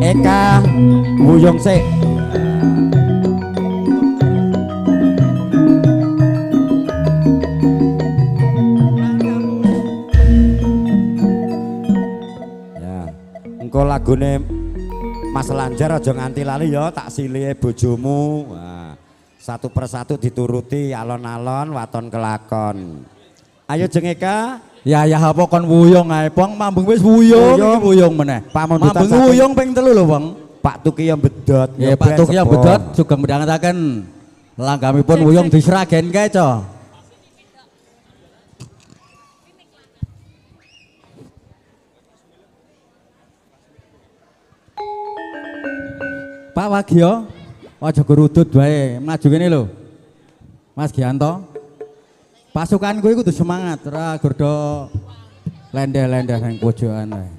Eka Wuyung sik. Ya, engko lagune Mas Lanjar aja nganti lali ya, tak silihe bojomu. Nah, satu persatu dituruti alon-alon waton kelakon. Ayo Jeng Eka. Ya ya apa kon wuyung ae, Bang. Mambung wis wuyung, iki wuyung meneh. Pamundutan mambung wuyung ping 3 lho, Bang. Pak Tukiyo Bedot. Nggih, Pak Tukiyo Bedot sugeng midhangetaken langgamipun wuyung di Sragen kae, Co. Pak Wagio, aja gerudut wae, maju kene lho. Mas Gianto. Pasukanku iku kudu semangat, ora gordo lendeh-lendeh nang pojokan wae.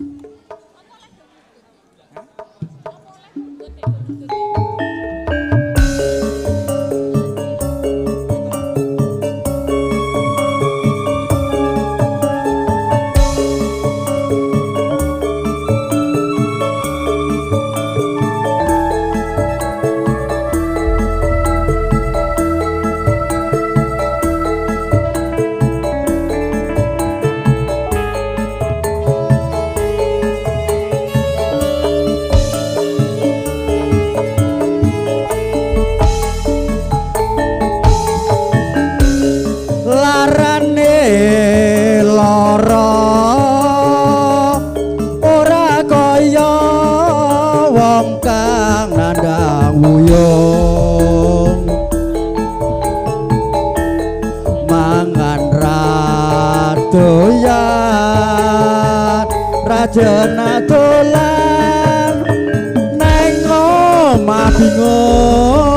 Rajena dolan neng omah bingung.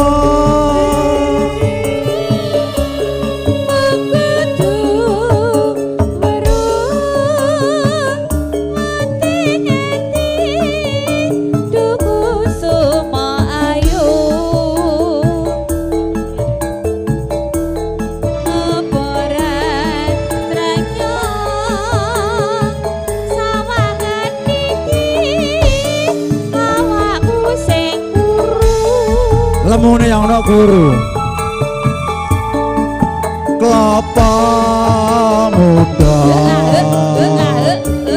Kudu weruh ngerti-ngerti duku suma ayu. Apa ra tranyo sawangan iki awakku sing kuru. Lemune yang ono guru. Klopo muda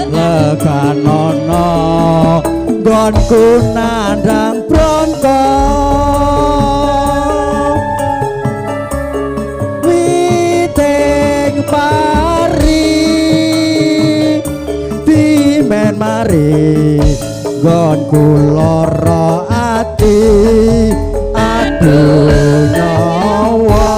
leganono nggonku nandang bronto. Witing pari dimen mari nggonku lara ati aduh nyawa.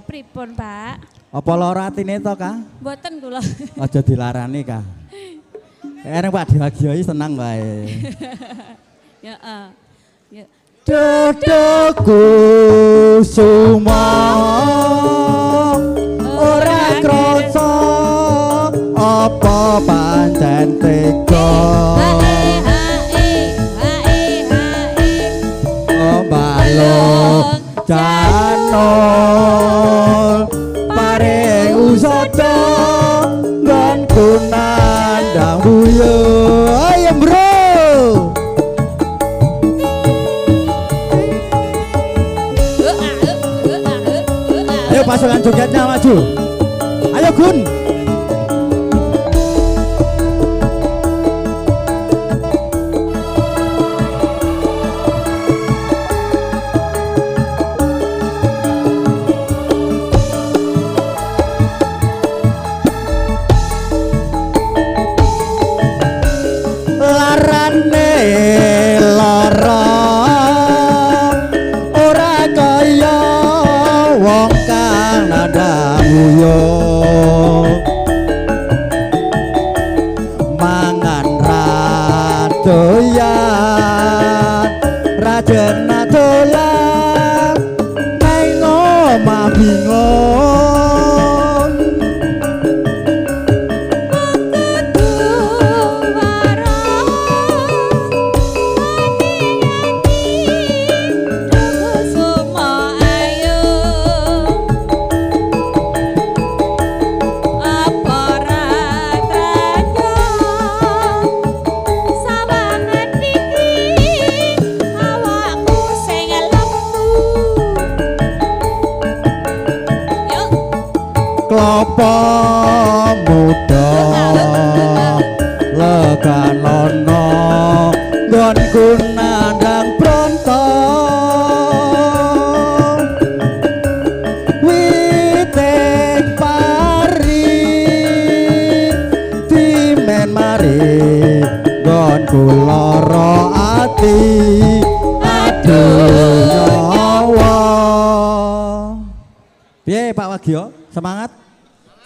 Pripun, Pak? Apa lara atine to, Kak? Mboten kula. Aja dilarani, Kak. Eneng Pak Diwagio iki senang wae. Ya, heeh. Ya. Dodoku suma ora krasa apa pancen tega. Balung janul paring usada nggonku nandang pasukan jogetnya maju. Ayo Gun. Larane lara ora kaya wong kang nandhang uyuh, mangan ra doyan rajena dolan nang omah bingung. Klopo muda leganono nggonku nandhang bronto, witing pari dimen mari nggonku lara ati aduh nyawa. Piye Pak Wagio, semangat?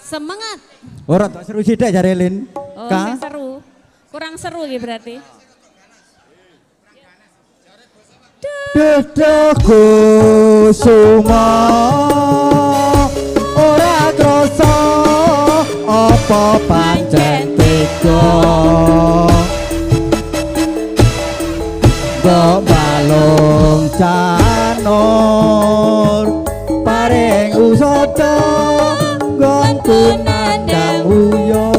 Semangat. Ora tak seru sithik jare Lin. Oh, sing seru. Kurang seru iki berarti. Duh duh kusuma ora krasa apa pancen tega mbok balung canur paring usada nggonku nandhang uyuh.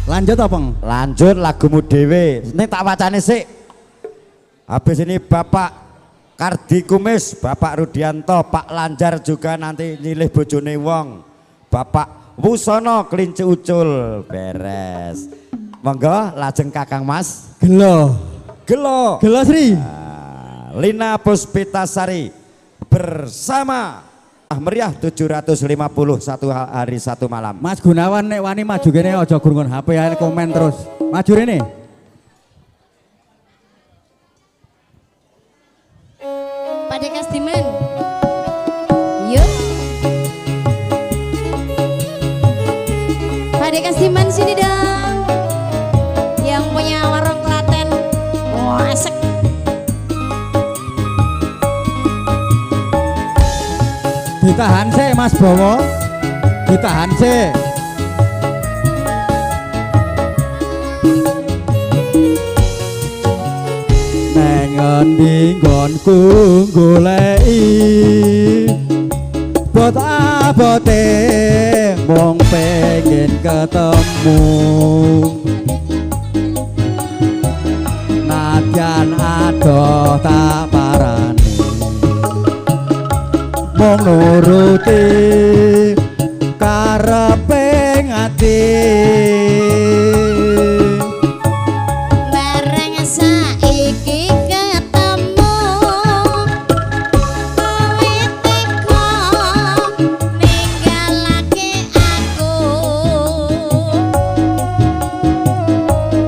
Lanjut apa, Peng? Lanjut lagumu dhewe. Ning tak wacane sik. Habis ini Bapak Kardi Kumis, Bapak Rudianto, Pak Lanjar juga nanti nyilih bojone wong. Bapak Wusono kelinci ucul beres. Monggo lajeng Kakang Mas. Gelo. Gelo. Gelo Sri. Nah, Lina Puspitasari bersama meriah 750 satu hari satu malam. Mas Gunawan nek wani maju kene aja gurungan HP ae komen terus. Maju rene. Pak Dekastiman. Yuk. Pak Dekastiman sini dong. Yang punya warung Klaten. Wah, asik. Ditahan sih Mas Bowo, ditahan sih. Neng endi nggonku goleki bot abote mung pengen ketemu. Nadyan adoh tak parani mung nuruti karepe ati. Bareng saiki ketemu kowe teko ninggalake aku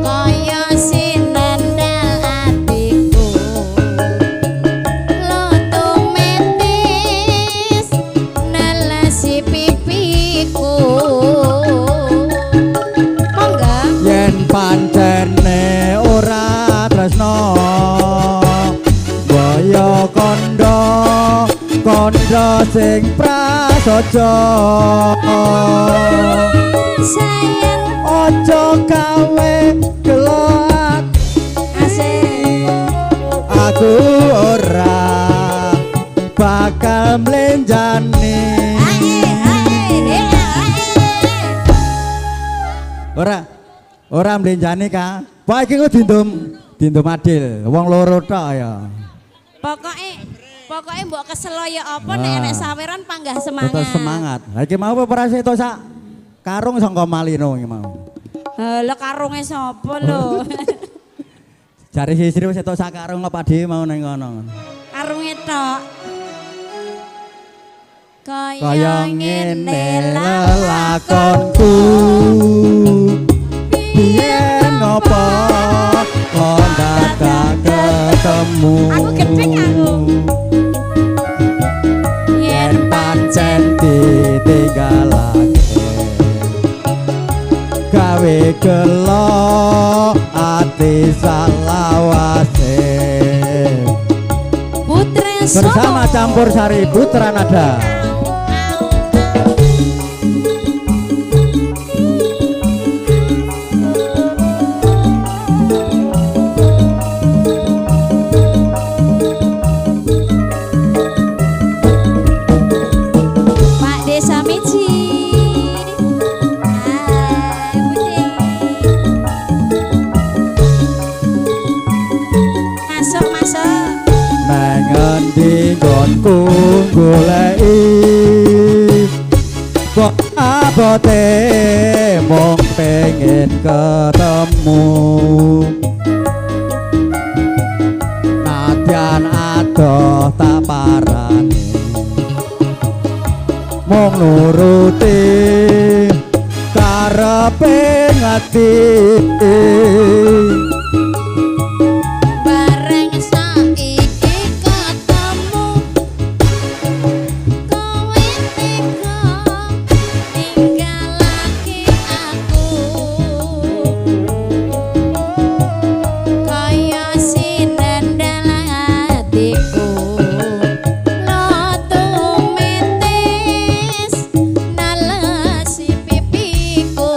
kaya sinendal atiku lotometis nelesi pipiku. Monggo. Yen pancene ora tresno kaya kandha kandha sing prasaja. Sayang aja gawe gelo asik aku ora bakal mlenjani. Ae ae ae. Ora ora mlenjani ka. Wah iki kok dindum dindum adil wong loro tok ya. Pokoke Pokoke mbok kesel ya apa nek enek saweran panggah semangat. Tetep semangat. Lah iki mau peperase to sak karung sangka Malino iki mau. Lha karunge sapa lho? Jare sisri wis entuk sak karung apa dhewe mau ning kono. Karunge tok. Kaya ngene lelakonku. Biyen ngopo kok dadak ketemu. Aku gedhek aku. Yen pancen ditinggalake gawe gelo ati salawase. Putra bersama campur sari Putra Nada. Pak Desa Mici. Hai, Bude. Masuk, masuk. Nang endi nggonku goleki kok abote mung pengen ketemu. Nadyan adoh tak parani mung nuruti karepe ngati. Bareng saiki ketemu kowe tega ninggalake aku kaya sinendal atiku lotu mitis nalesi pipiku.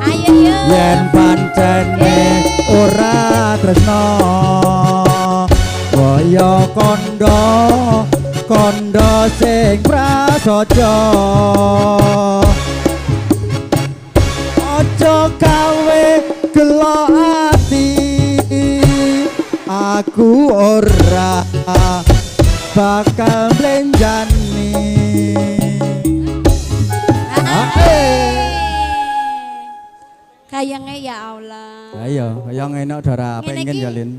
Ayo yo. Yen pancene ora tresno kaya kondo kondo sing prasaja aja gawe gelo ati aku ora bakal mlenjani. Kayange ya Allah. Ayo, kaya ngene ora Ngene pengen iki ya Lin.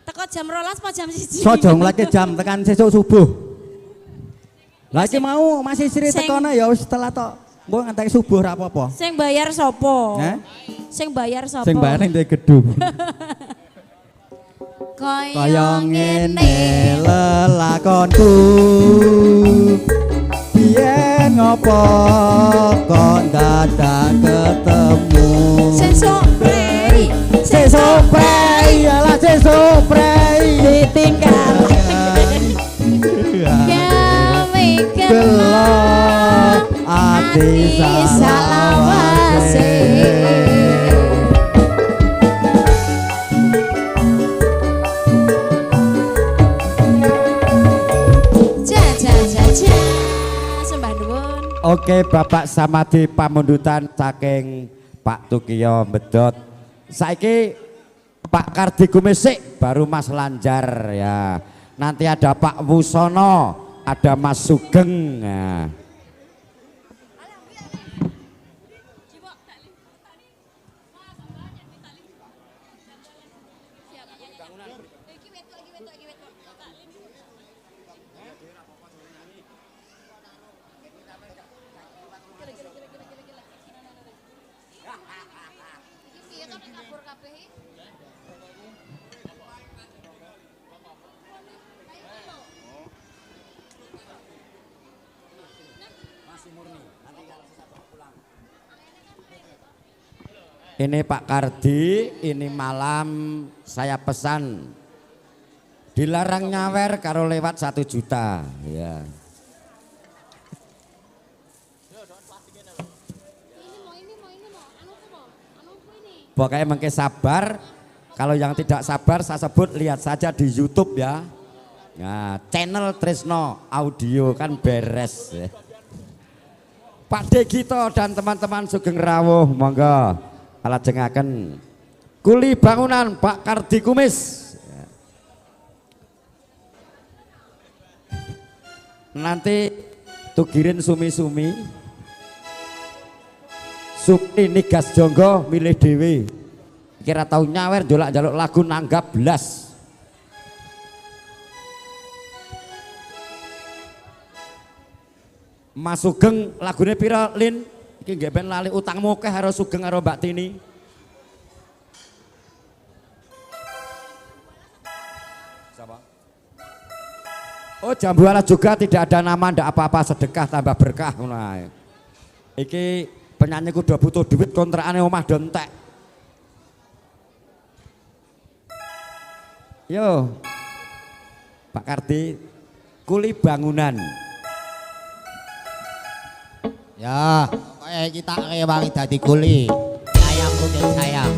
Teko jam 12 apa jam 1? Sojo nglake jam tekan sesuk subuh. Lah iki mau Mas Sri tekone ya wis telat tok. Engko ngantek subuh ra apa-apa. Sing bayar sapa? Heh? Sing bayar sapa? Sing bayar ning gedung. Kaya ngene lelakonku. Biyen ngopo kok dadak ketemu. Sesuk prei, sesuk prei, alah sesuk prei ditinggal. Gawe gelo ati salawase. Ja ja ja ja. Sembah nuwun. Oke, Bapak Samadi pamundutan saking Pak Tukiyo Bedot. Saiki Pak Kardi Gumesik baru Mas Lanjar ya. Nanti ada Pak Wusono, ada Mas Sugeng. Ya. Ini Pak Kardi, ini malam saya pesan dilarang nyawer karo lewat 1 juta ya. Pokoknya mengke sabar, kalau yang tidak sabar saya sebut lihat saja di YouTube ya. Nah, channel Tresno Audio kan beres ya. Pak Degito dan teman-teman sugeng rawuh monggo lajengaken kuli bangunan Pak Kardi Kumis. Nanti Tugirin sumi-sumi. Sumi nigas jonggo milih dhewe. Kira tau nyawer njaluk-njaluk lagu nanggap blas. Mas Sugeng lagune pira Lin? Iki nggih ben lali utangmu akeh karo Sugeng karo Mbak Tini. Siapa? Oh, jambu alas juga tidak ada nama, ndak apa-apa, sedekah tambah berkah ngono ae. Iki penyanyi kudu butuh duit kontrakane omah do entek. Yo. Pak Kardi, kuli bangunan. Ya, pokoke kita rewangi dadi kuli. Sayangku den sayang.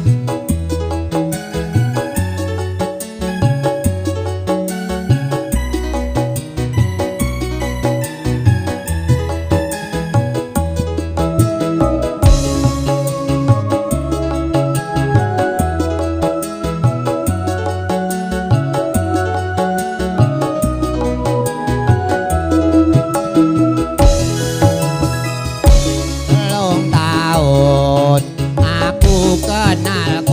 Aku kenal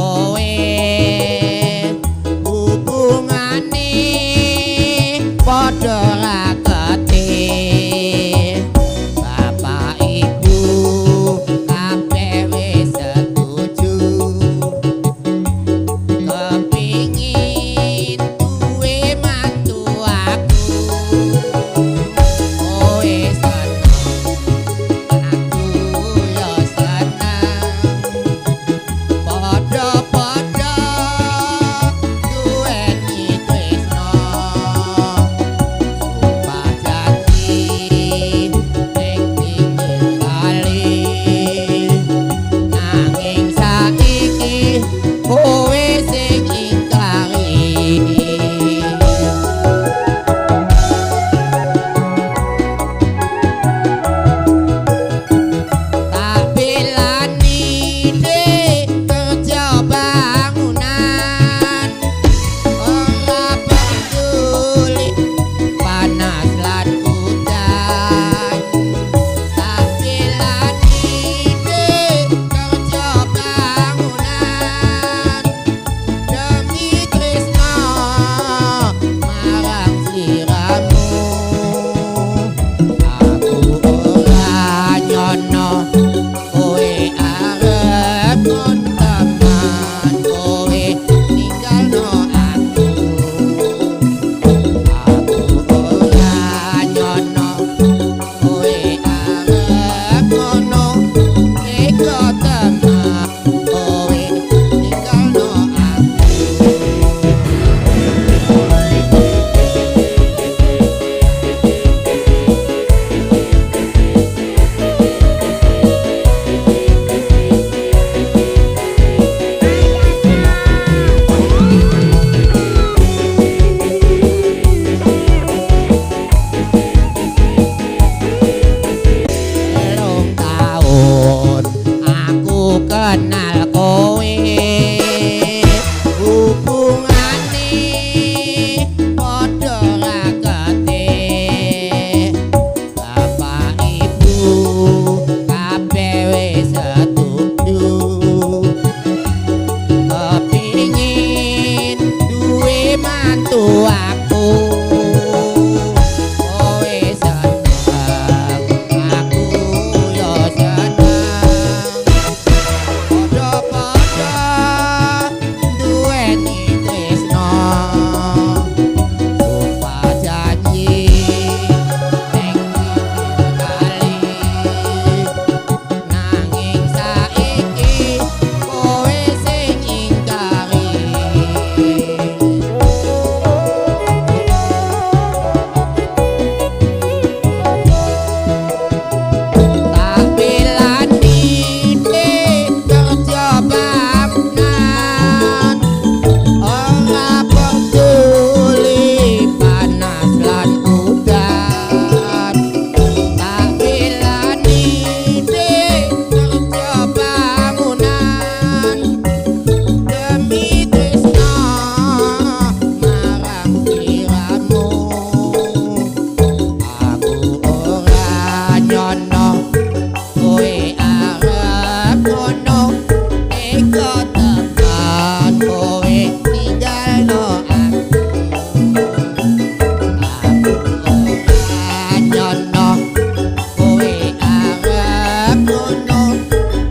ngono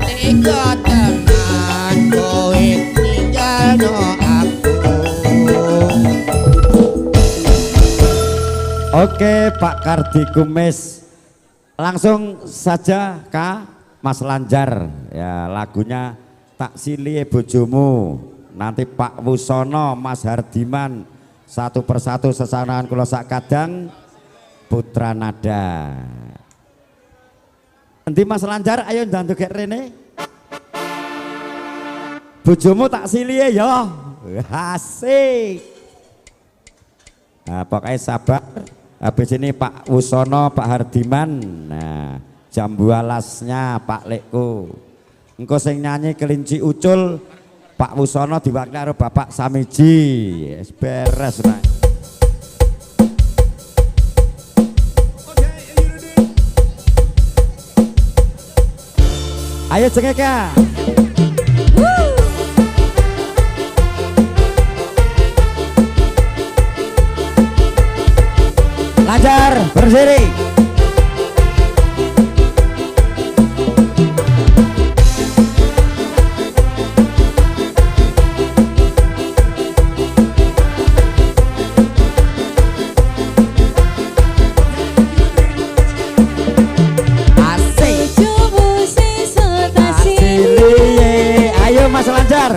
tega tenan kowe ninggalno aku. Oke, Pak Kardi Kumis. Langsung saja Kak Mas Lanjar ya, lagunya Tak Silie Bojomu. Nanti Pak Wusono, Mas Hardiman satu persatu sesarangan kula sak kadang Putra Nada. Nanti Mas Lanjar ayo ndang joget rene. Bojomu tak silie ya. Asik. Nah, pokoknya sabar. Habis ini Pak Wusono, Pak Hardiman. Nah, jambu alasnya Pak Lekku. Engko sing nyanyi kelinci ucul Pak Wusono diwakili karo Bapak Samiji. Yes, beres nah. Ayo cengeka. Lancar berdiri. Asik. Ayo Mas Lancar.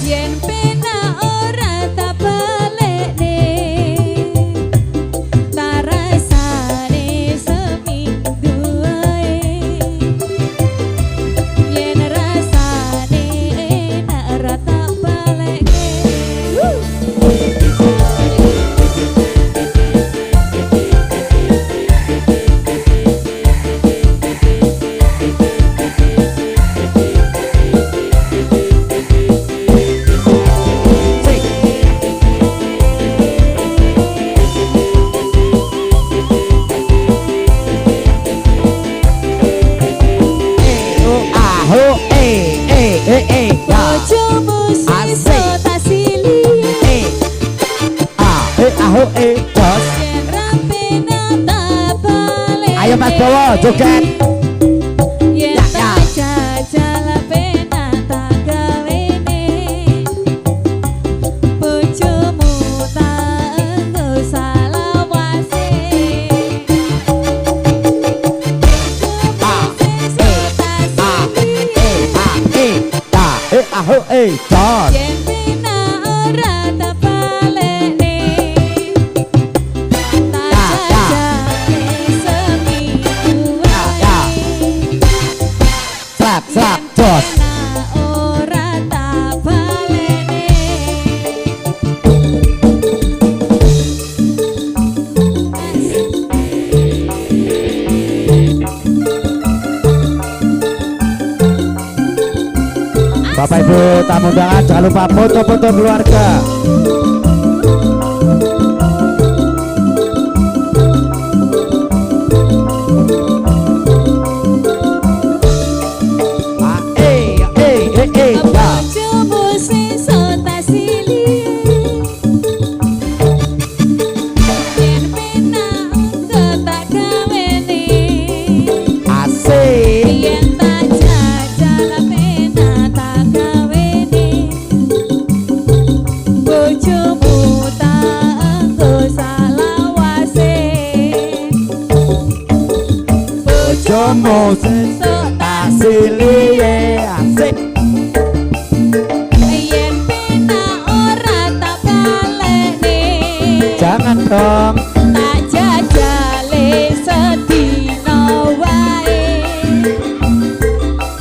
Yen pena ora tak balekne, tak rasane seminggu wae. Yen rasane enak ora tak balekne. Bojomu sesuk tak silihe. A E A H E jos. Yen ra penak tak balekne. Ayo Mas Bowo joget. Yen tak jajal penak tak gawene. Bojomu tak enggo salawase. A E A E A E A E A H E jos. Yen penak ora tak balekne, tak jajake seminggu wae. Slap slap jos. Yen penak ora tak balekne. Bapak Ibu tamu undangan jangan lupa foto-foto keluarga. A E E E E ya. Bojomu sesuk tak silihe. Yen penak engko tak gawene. Asik. Yen tak jajal penak tak gawene. Bojomu tak engko salawase. Bojomu sesuk tak silihe. Asik. Yen penak ora tak balekne. Jangan dong. Tak jajale sedina wae.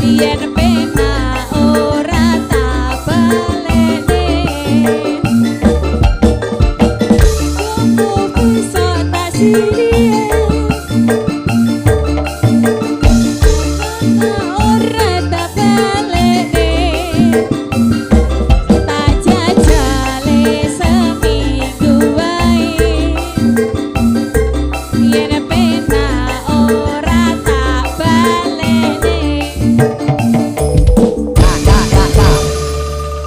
Yen penak ora tak balekne. Bojomu bisa tak silihe. Ora tak balekne.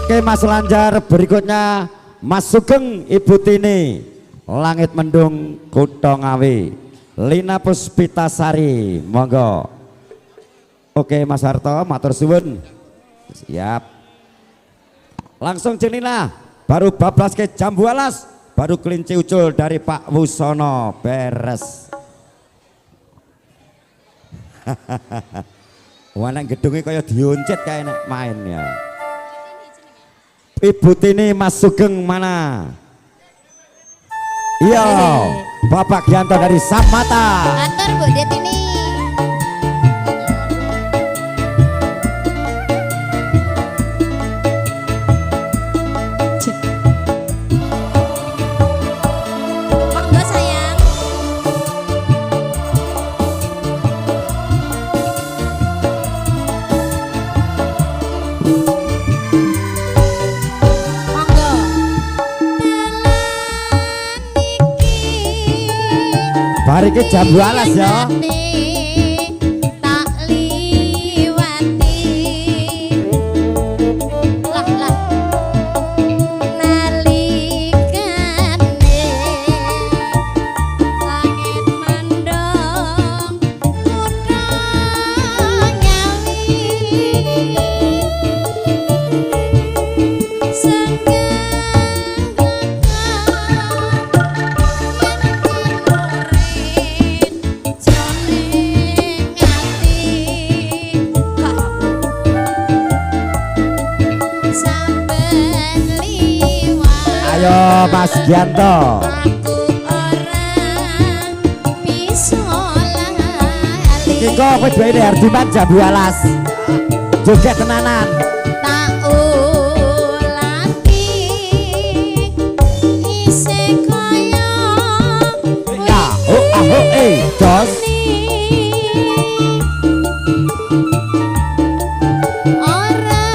Oke Mas Lanjar, berikutnya Mas Sugeng Ibu Tini, Langit Mendung Kutha Ngawi, Lina Puspitasari, monggo. Oke Mas Harto, matur suwun. Siap. Langsung Lina, baru bablas ke jambu alas, baru kelinci ucul dari Pak Wusono, beres. Wah, nek gedunge kaya dioncet kayak nek main ya. Ibu Tini Mas Sugeng mana? Iya, Bapak Gianto dari Samata. Kantor Bu Detini. Monggo sayang. Monggo. Dalan iki Bar iki jambu alas ya. Tak liwati. Lah lah. Nalikane langit mendung kutha Ngawi. Senggang Ayo Mas Gianto. Aku ora bisa lali. Iki kok kowe duwe Hardiman jambu alas. Joget tenanan. Tak ulati isih kaya Ya, oh ah oh eh, jos. Ora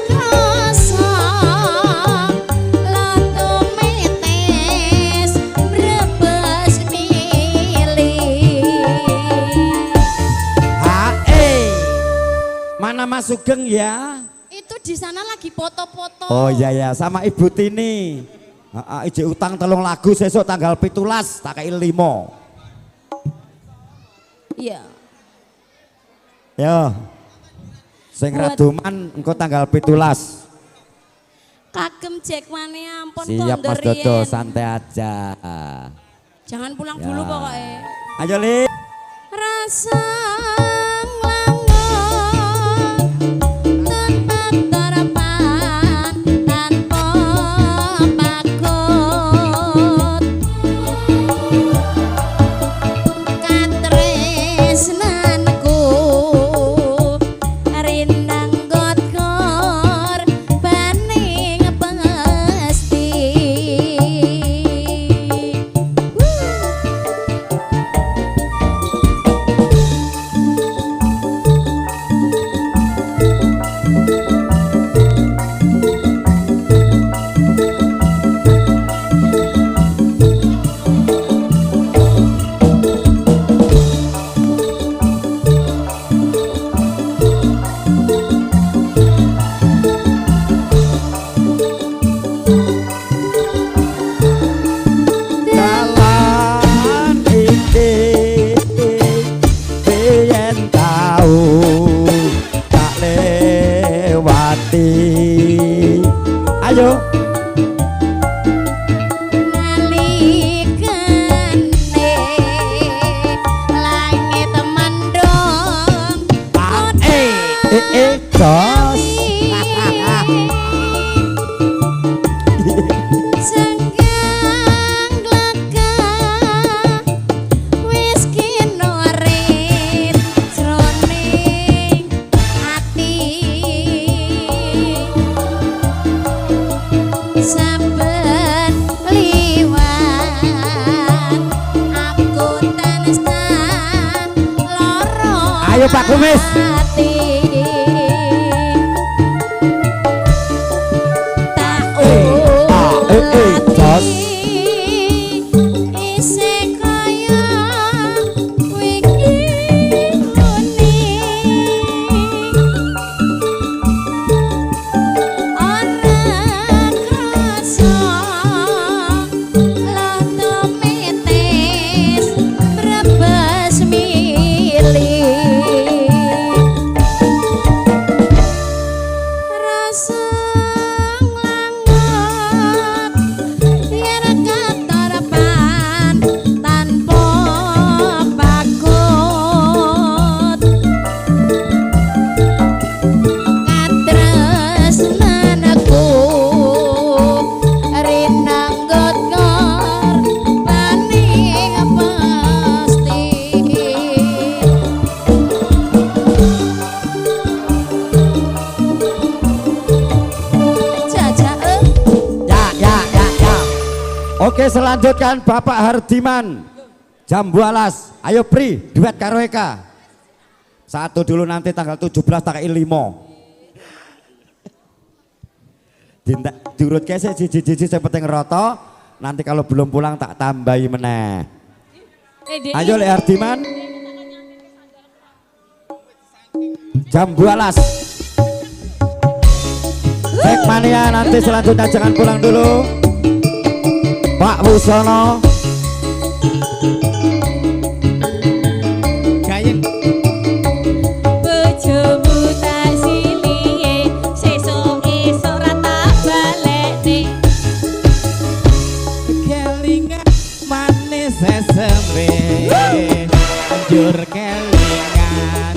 krasa latu metes brebes mili. Ha eh. Mana Mas Sugeng ya? Itu di sana lagi foto-foto. Oh iya ya, sama Ibu Tini. Heeh, ijek utang 3 lagu sesuk tanggal 17 tak kei 5. Iya. Yo. Sing raduman engko tanggal 17. Kagem jekwane ampun Siap Mas Dodo, santai aja. Jangan pulang Ya. dulu pokoknya. Ayo Li. Rasa nglangon tanpa terpan tanpa pakut katresnanku rindang gotkor baning pesti. Dalan iki biyen tau tak lewati. Ayo. Nalikane langit mendung Eh eh eh jos. Senggang lega wis kinorit jroning ati saben liwat aku tansah lara. Ayo Pak Kumis. Ati tak Eh, eh, eh, jos. isih kaya wingi ngene. Ora Oke, selanjutkan Bapak Hardiman Jambu Alas. Ayo Pri, duet karo Eka. Satu dulu nanti tanggal 17 tak 5. Dinta diurut kese siji-siji sing penting rata. Nanti kalau belum pulang tak tambahi meneh. Ayo Lek Hardiman. Jambu Alas. Sekmania nanti selanjutnya jangan pulang dulu. Pak Wusono. Gayeng. Bojomu tak silihe, sesuk esuk ra tak balekne. Kelingan manis eseme, njur kelingan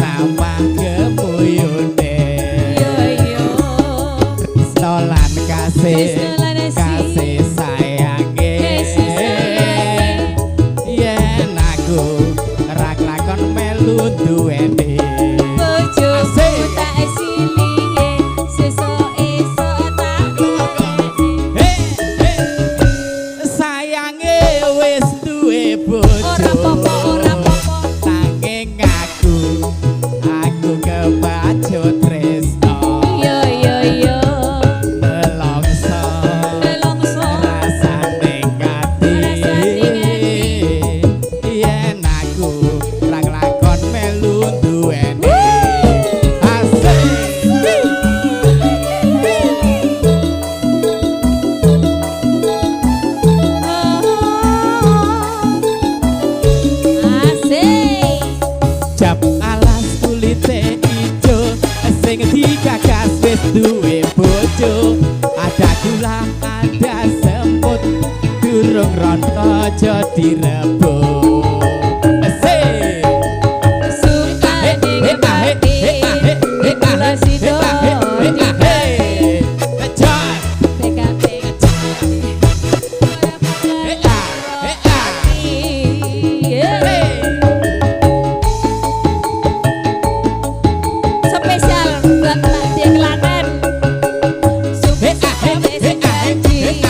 ramah gemuyune. Yo yo. Tresno kasih, kasih sayange. Yen aku ra klakon melu duweni. Bojomu tak silihe, sesuk esuk tak balekne. Sayange wis duwe bojo. Ora apa-apa, ora apa-apa. Nanging aku kebacut tresno. Yo yo yo. Nelongso Nelongso. rasane ati. Rasane ati. Yen aku ra nglakon melu duweni. Asik. Asik. Jam alas kulite ijo sing digagas wis duwe bojo. Ada gula, ada semut, durung rondo aja direbut. Asik. Sumpah ning batin, kula sida dibati. PKP ora bakal ati. Spesial buat Pak D Klaten. Sumpah wis janji,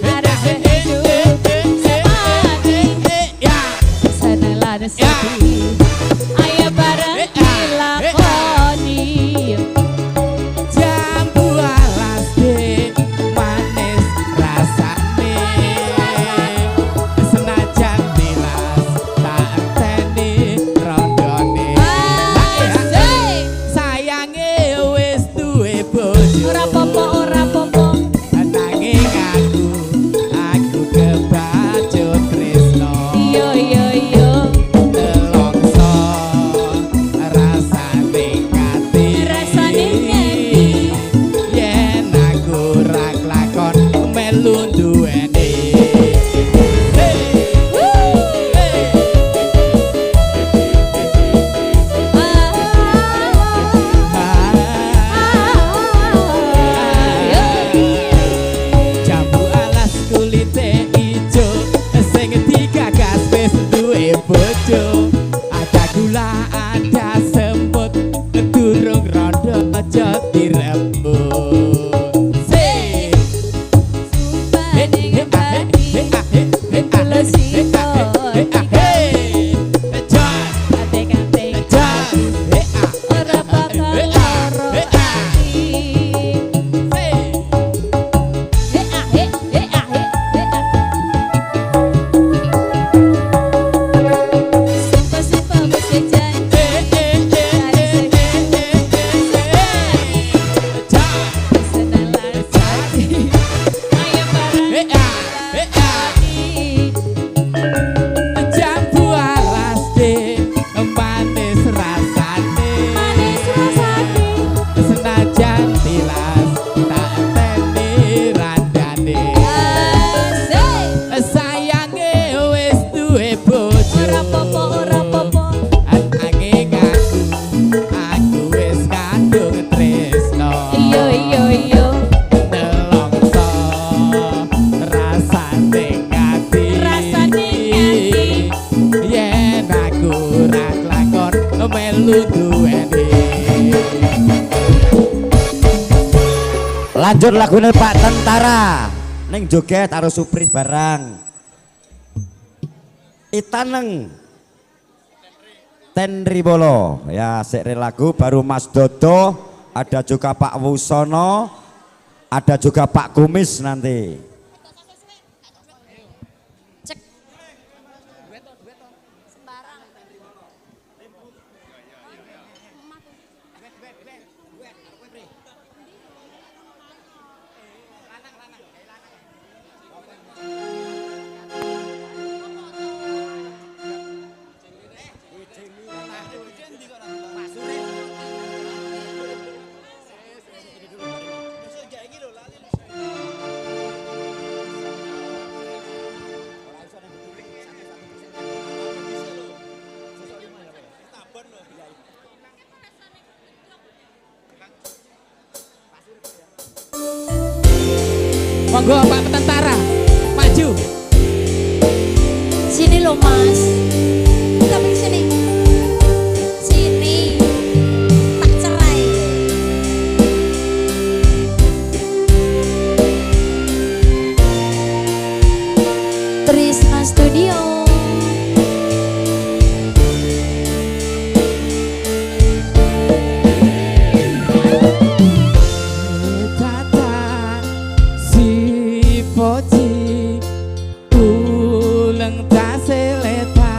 harus hidup semati. Seneng lan sedih, ayo bareng dilakoni. Jambu alas dek manis rasane, senajan tilas tak enteni rondone. Asik. Sayange wis duwe bojo. Ora apa-apa, ora apa-apa. Nanging aku kebacut tresno. Iya iya iya. Nelongso rasane ati. Rasane ati. Yen aku ra klakon melu duweni. Jambu alas kulite ijo sing digagas wis duwe bojo. Ada gula, ada semut, durung rondo aja direbut. Sik. Sumpah ning batin, kula sida dibati. PKP ora bakal lara ati. He ah he he ah he he ah. Sumpah sumpah wis janji, harus hidup semati. Seneng lan sedih, ayo bareng dilakoni. Jambu alas dek manis rasane, Manis rasane. Senajan tilas tak enteni randane. Asik. Sayange wis duwe bojo. Ora apa-apa, ora apa-apa. Nanging aku wis kadung tresno. Iya iya iya. Nelongso rasane ati. Rasane ati. Yen aku ra klakon melu duweni. Lanjut lagune Pak Tentara. Ning joget karo Supri barang. Itaneng Tenribolo ya, sik lagu baru Mas Dodo, ada juga Pak Wusono, ada juga Pak Kumis nanti. Cek. Sembarang. Monggo Pak Tentara, maju. Sini loh Mas. Tapi sini. Sini. Tak cerai. Trisna Studio. Tata si poci uleng taseletan.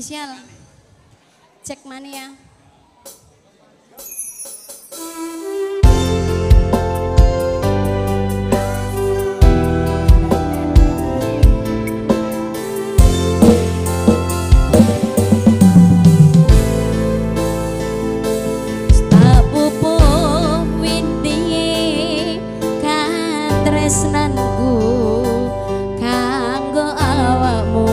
Spesial Cek Mania. Katresnanku kanggo awakmu,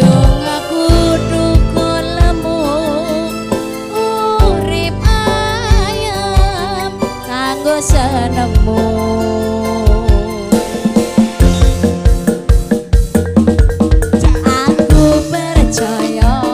dongaku duka lemu urip ayem kanggo senengmu. Aku percaya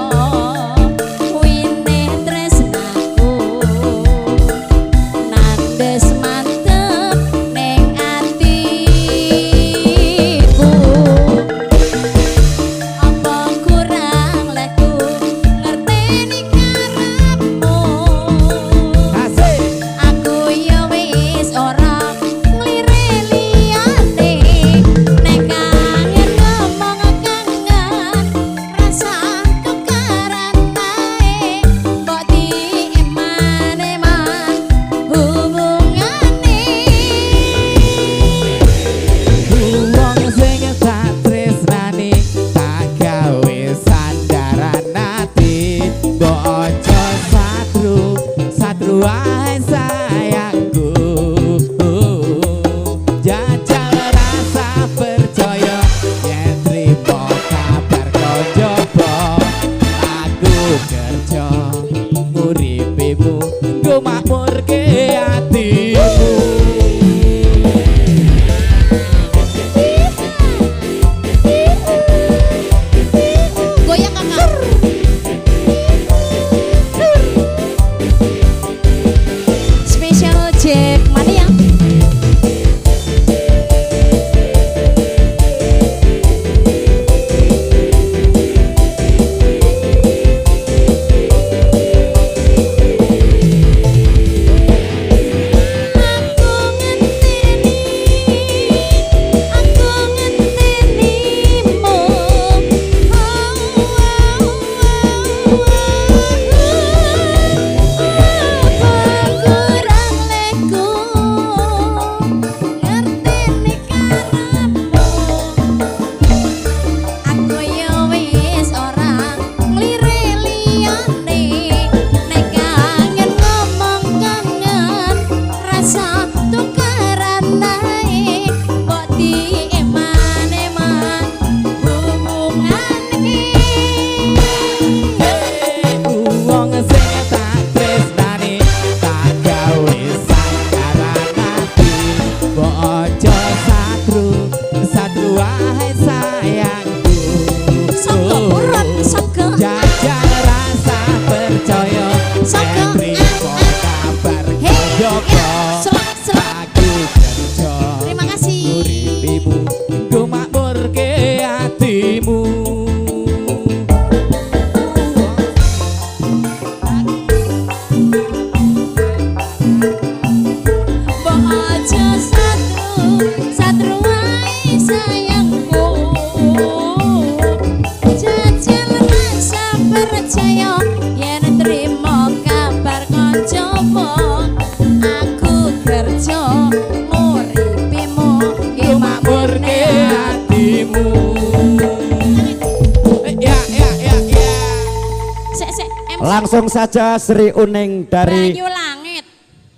Langsung saja Sri Uning dari Banyu Langit.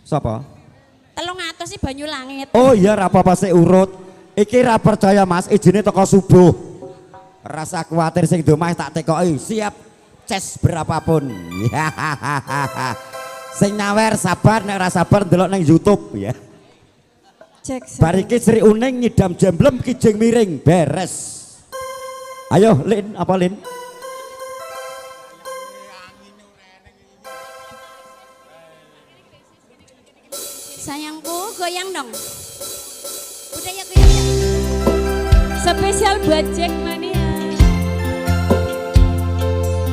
Siapa? 300 sih Banyu Langit. Oh iya, ra apa-apa sik urut. Iki ra percaya Mas, ijine teko subuh. Rasa kuatir sing di omah tak tekoki, siap ces berapapun. Sing nyawer sabar, nek ora sabar ndelok nang YouTube ya. Cek. Bar iki Sri Uning nyidam jemblem kijing miring, beres. Ayo Lin, apa Lin? Sayangku goyang dong. Udah ya goyang ya. Spesial buat Jack Mania.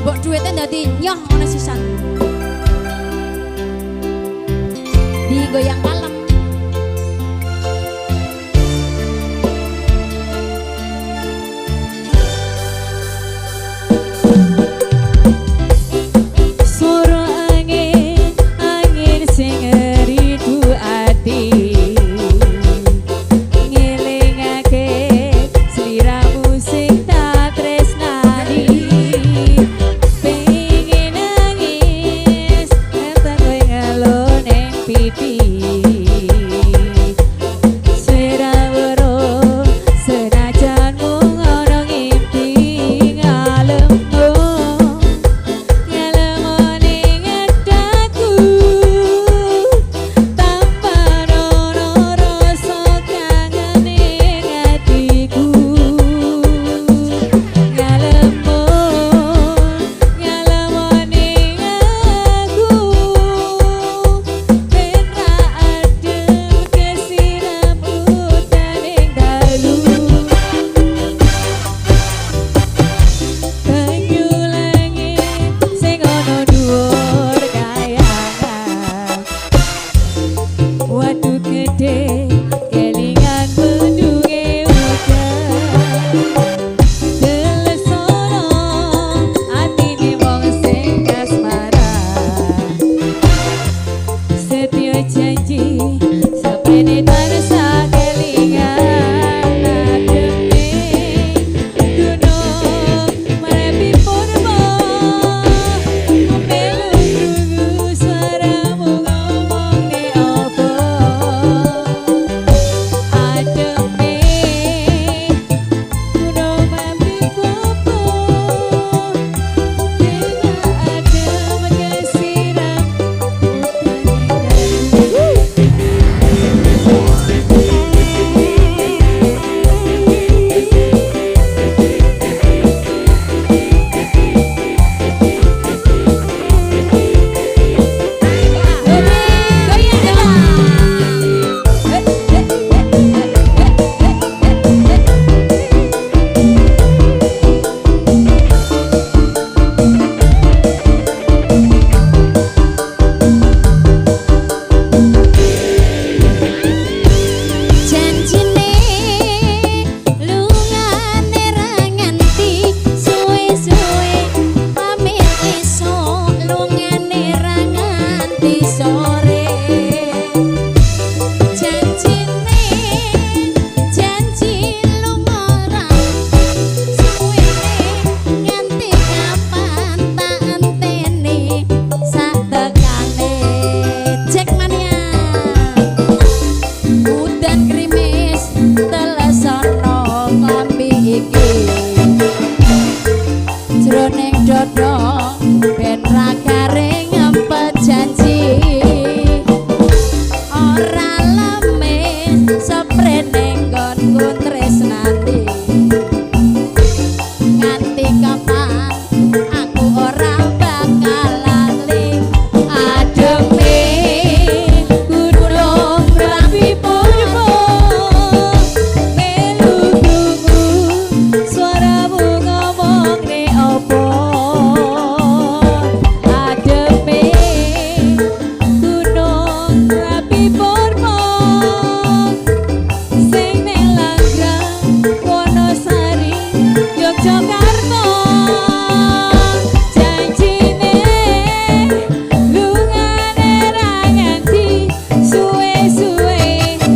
Mbok duitnya dadi nyoh ngono sisan. Digoyang kalem. Telesono atine wong sing kasmaran, setyo janji saprene tansah kelingan. Ademe gunung Merapi purba, melu krungu suaramu ngomongne opo. Ademe gunung Merapi purba, dewa adem kesiram utane. Janjine lungane ra nganti suwe-suwe, pamit esuk lungane ra nganti sore. Janjine janji lunga ra suwene, nganti kapan tak enteni sak tekane. Cek mania udan krimis telesono klambi iki, jroning dodo ben ra garing ngempet janji. Ora lemes seprene nggonku tresnani, nganti kapan aku ora bakal lali. Ademe gunung Merapi purba, melu krungu suaramu ngomongne opo. Ademe gunung Merapi purba, sing ning Langgrang Wonosari Yogyakarta. Janjine lungane ra nganti suwe-suwe,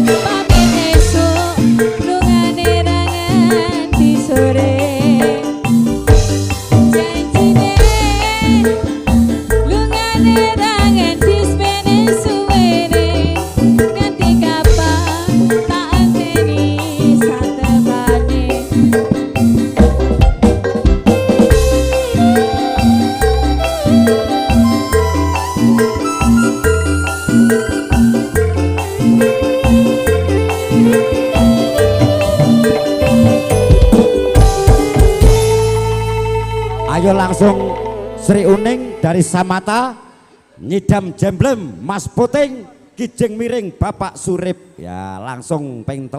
pamit esuk lungane ra nganti sore. Janjine lungane ra nganti sepene suwene, nganti kapan tak enteni satepane. Ayo langsung Sri Uning dari Samata, nyidam jemblem Mas Puting, Kijing Miring Bapak Surip. Ya langsung ping 3.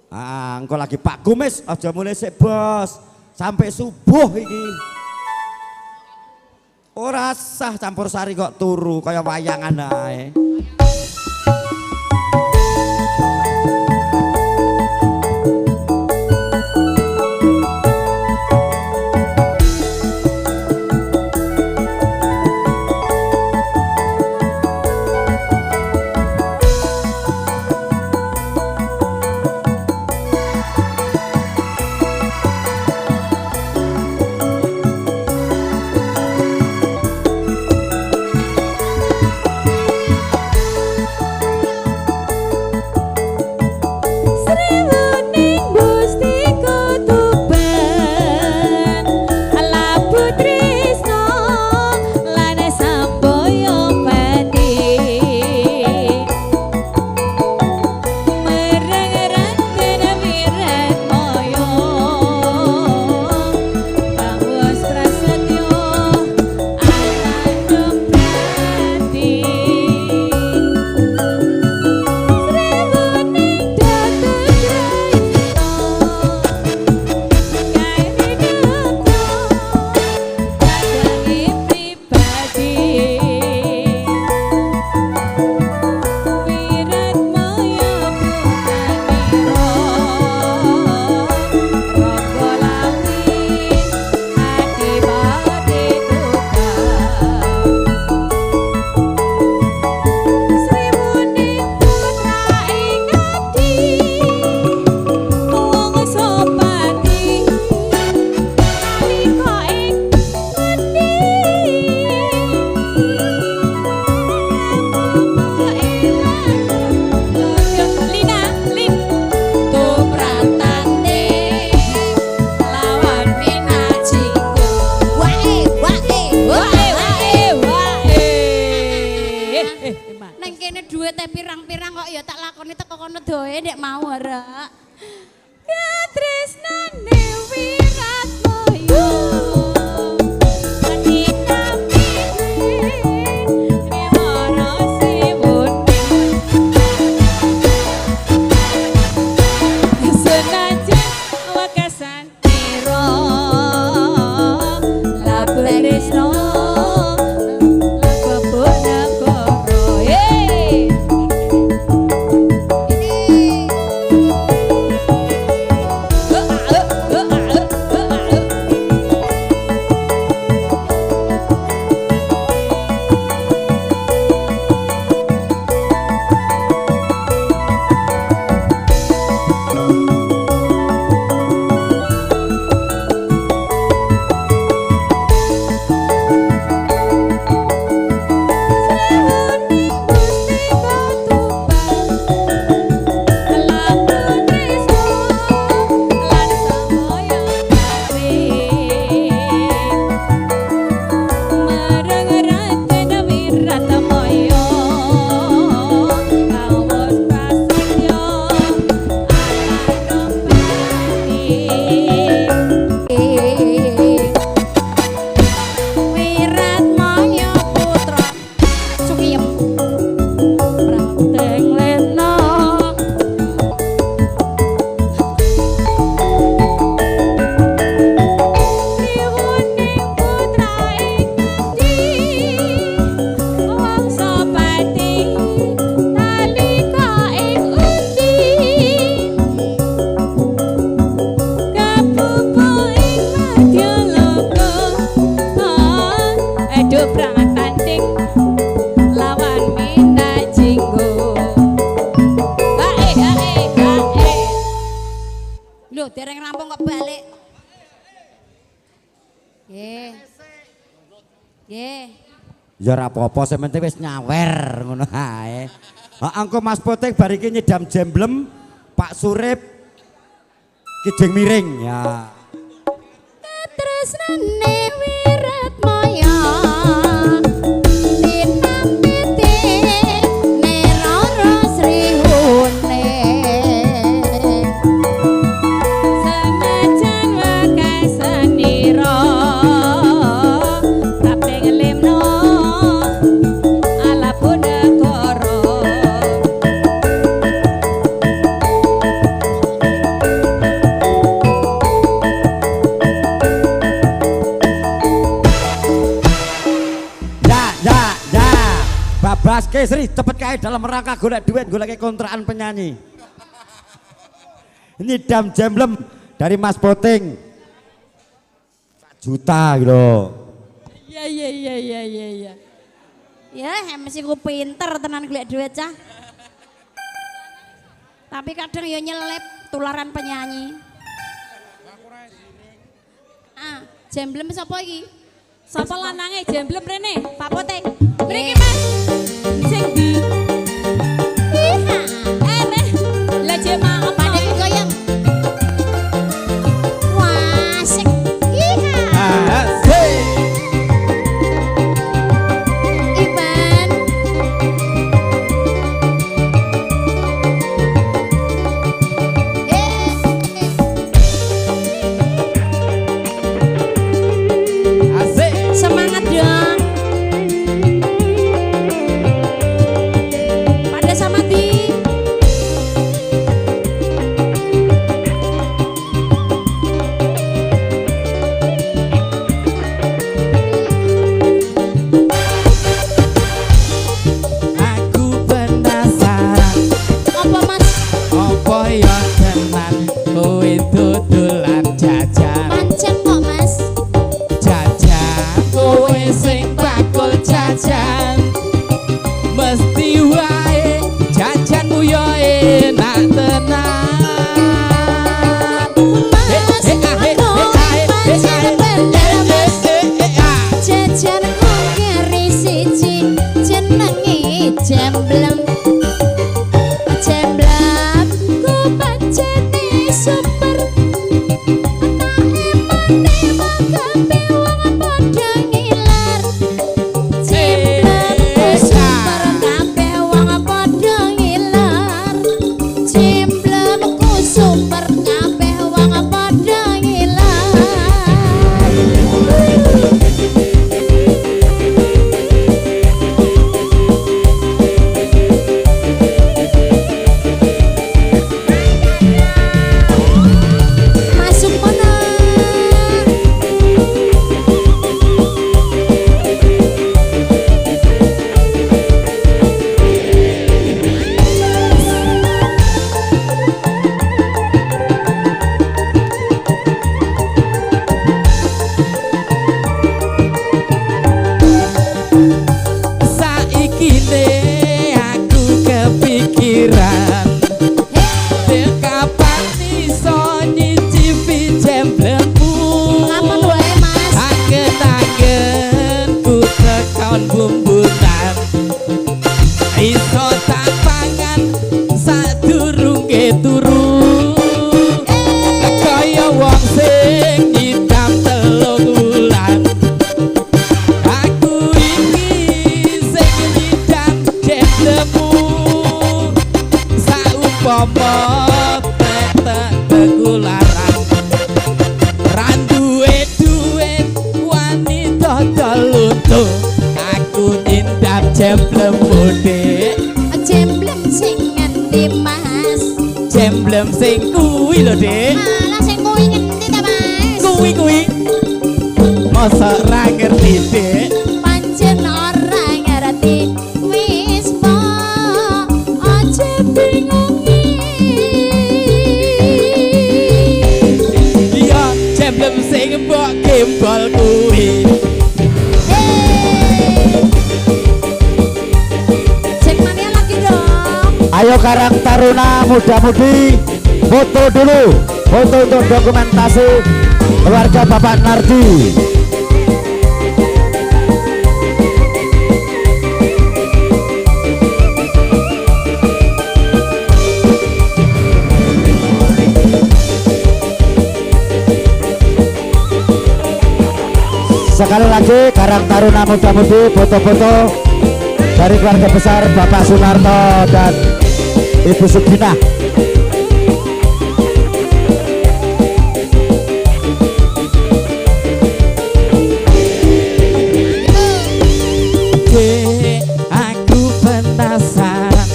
Ah, engko lagi Pak Kumis aja mulai sik bos. Sampai subuh iki. Ora sah campur sari kok turu kaya wayangan ae. wae ndek mau ora. Katresnane Wiratmoyo. Ya ora apa-apa, sing penting wis nyawer ngono ae. Ha engko Mas Poting bar iki nyidam jemblem, Pak Surip kijing miring ya. Katresnane Wiratmaya tinampi neroro Srihune. Senajan wekasanira Babas Kesri cepet kae dalam rangka golek duit, golek kontrakan penyanyi. Nyidam jemblem dari Mas Poting 1 juta gitu. Iya iya iya iya iya iya. Ya mesti ku pinter tenan golek duit cah. Tapi kadang ya nyelip tularan penyanyi. Ah, jemblem sapa iki? Sapa lanange jemblem rene? Pak Poting. Mriki Mas. Sing ndi? Iya. Eh, lah jemaah padhe goyang. Wah, asik. Iya. Asik. Iban. Asik. Semangat dong. Lho, aku nyindap jemblem Dik. Jemblem sing ngendi Mas? Jemblem sing kuwi lho, Dik. Malah sing kuwi ngendi ta Mas? Kuwi kuwi. Masa ora ngerti, Dik? Pancen ora ngerti. Wis mbok aja bingungi. Iya, jemblem sing mbok gembol kuwi. Cek mania lagi dong. Ayo Karang Taruna muda-mudi foto dulu, foto untuk dokumentasi keluarga Bapak Nardi. Sekali lagi Karang Taruna muda-mudi foto-foto dari keluarga besar Bapak Sunarto dan Ibu Suginah. Dek, aku penasaran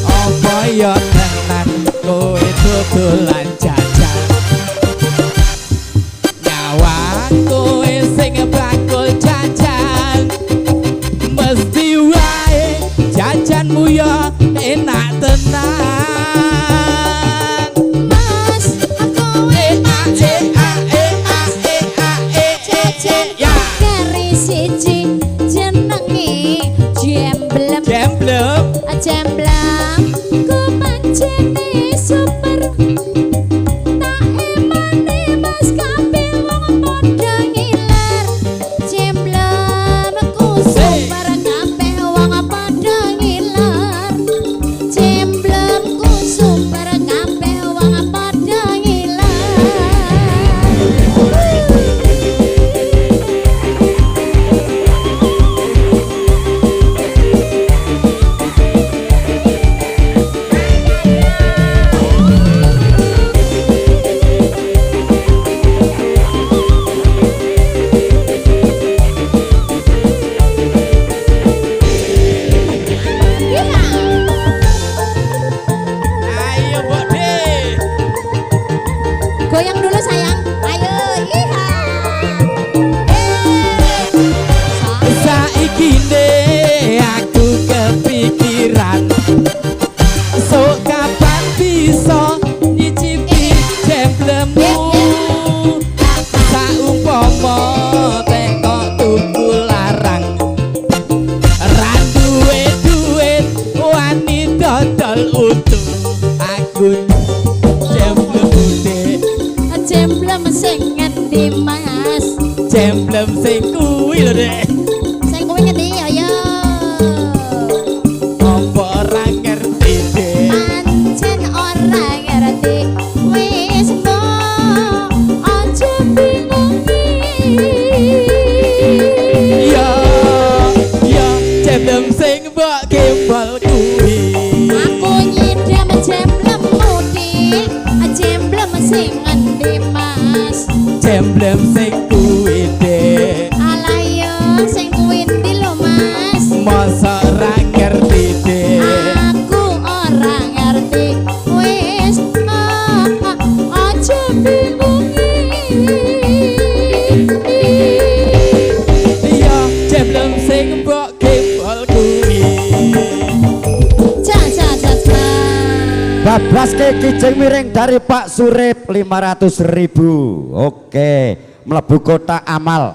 apa ya tenan kowe dodolan jajan. Nyawang kowe sing bakul jajan, mesti wae jajanmu ya enak tenan. Mas, aku E a e a e a e a e e e ya. Kari siji jenenge jemblem. Jemblem. Jemblem ku pancene super. Tak emane Mas kabeh wong padha ngiler. Jemblem ku super kabeh wong padha ngiler. Jemblem ku super kabeh wong padha ngiler. Ayo Mbok Dik. Goyang dulu sayang. Ayo, iha. Saiki ne aku kepikiran, sok kapan bisa nyicipi jemblemmu. Saumpama teko tuku larang, ra duwe duit wani dodol utuh. Aku jemblem Dik. Jemblem sing ngendi Mas? Jemblem sing kuwi lho, Dik. Sing kuwi ngendi ayo. Apa ora ngerti, Dik? Pancen ora ngerti. Wis mbok aja bingungi. Ya, ya, jemblem sing mbok gembol kuwi. Aku nyidam jemblem Dik. Jemblem sing ngendi Mas? Jemblem sing kuwi, Dik. Alah yo sing kuwi ndi lho Mas? Masa ora ngerti, Dik? Aku ora ngerti. Wis aja bingungi. Ya, jemblem sing mbok gembol kuwi. Ja ja ja ja. Bablas kijing miring dari Pak Surip 500.000. Oke, mlebu kotak amal.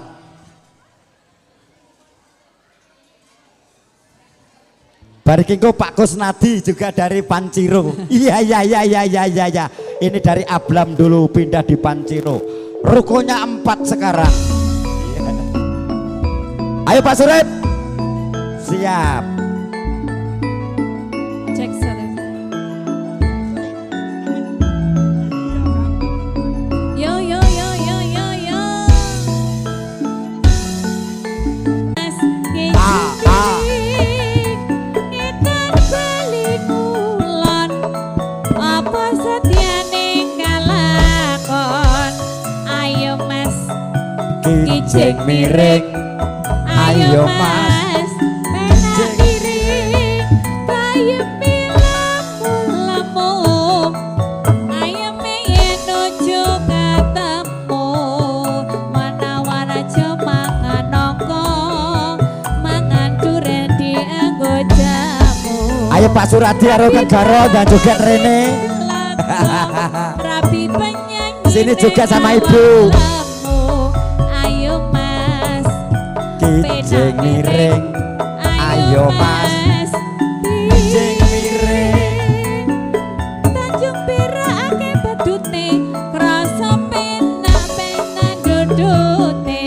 Barikingko Pak Kusnadi juga dari Panciro. Iya iya iya iya iya iya iya. Ini dari Ablam dulu pindah di Panciro. Rukonya 4 sekarang. Ayo Pak Surip. Siap. Cek satu. Yo yo yo yo yo yo. Mas Ah, ah. Ngetan bali kulon, apa setyane kalakon? Ayo Mas, Kijing miring. Ayo Mas. Penak miring kayeme lemu-lemu. Ayeme yen ojo ketemu, menawa aja mangan nangka, mangan duren dianggo jamu. Ayo Pak Suradi karo Kang Garo dan juga Rene. Rabi penyanyi Sini juga sama ibu. Ayo Mas. Kijing miring. Ayo Mas. Kijing miring. Tanjung Perak akeh badute, krasa penak-penak dudute.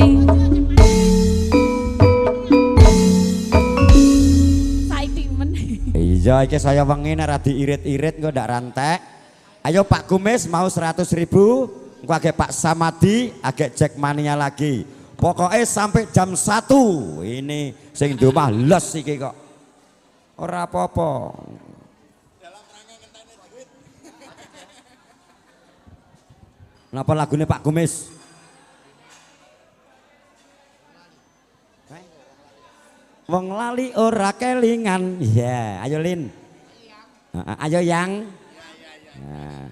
Saiki men. Iya, iki saya wengi nek ra diirit-irit engko ndak rantek. Ayo Pak Kumis mau 100.000, engko agek Pak Samadi, agek Jackmania lagi. Pokoknya sampai jam 1. Ini sing di omah les iki kok. Ora apa-apa. Napa lagune Pak Kumis? Wong lali ora kelingan. Iya, ayo Lin. Ayo Yang. Nah.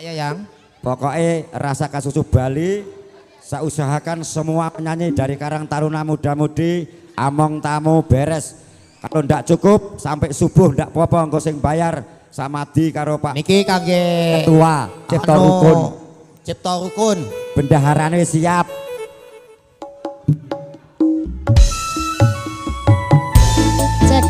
Ayo Yang. Pokoknya rasa kasusu Bali, saya usahakan semua penyanyi dari Karang Taruna Muda-Mudi, among tamu beres. Kalau ndak cukup sampai subuh ndak apa-apa engko sing bayar Samadi karo Pak Niki kangge Ketua Cipta anu, Rukun. Cipta Rukun. Bendaharane wis siap. Cek.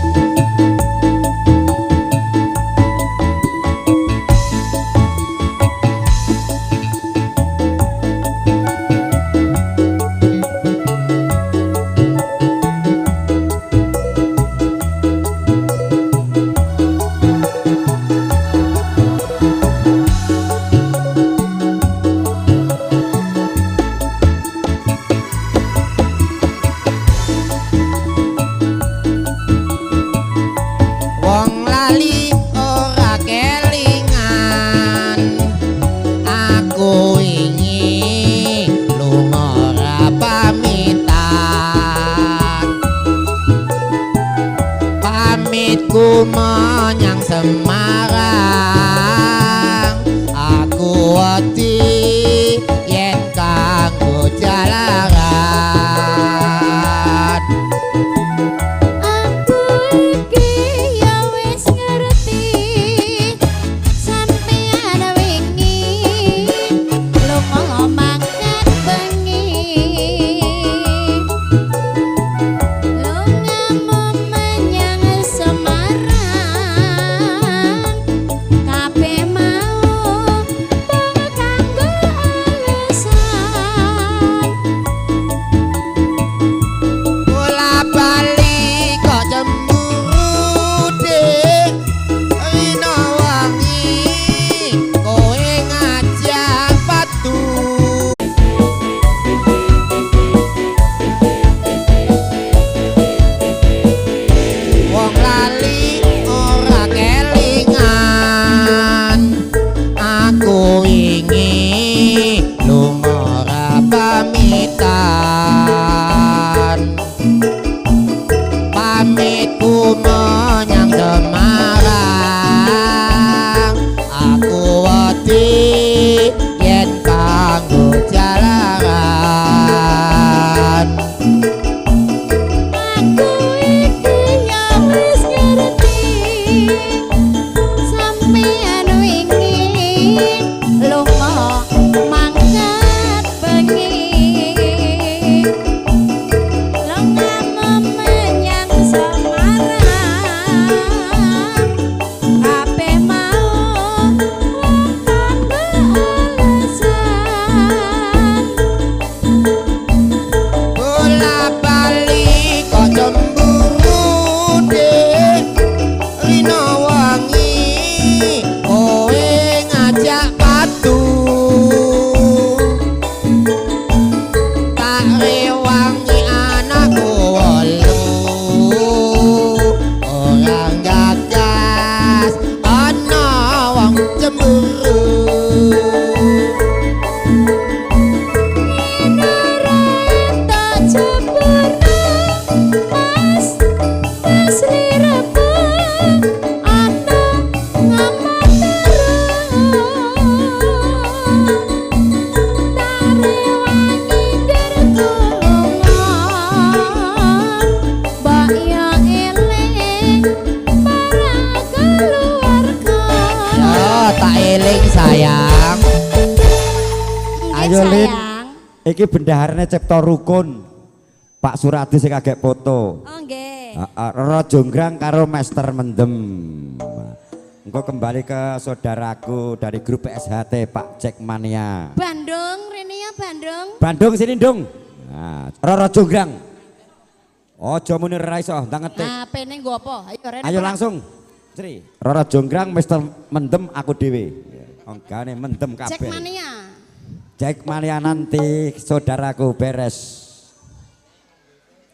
Ayo Lin. Sayang. Iki bendaharane Cipta Rukun. Pak Suradi sing kagek foto. Oh nggih. Heeh, Roro Jonggrang karo Master Mendem. Engko kembali ke saudaraku dari grup PSHT Pak Jack Mania. Bandung rene ya Bandung. Bandung sini dong. Nah, Roro Jonggrang. Ojo muni ra iso, ndang ngetik. HP-ne nggo apa? Ayo rene. Ayo langsung. Sri, Roro Jonggrang Mister Mendem aku dhewe. Onggane mendem Jack kabeh. Mania. Jack Mania nanti saudaraku beres.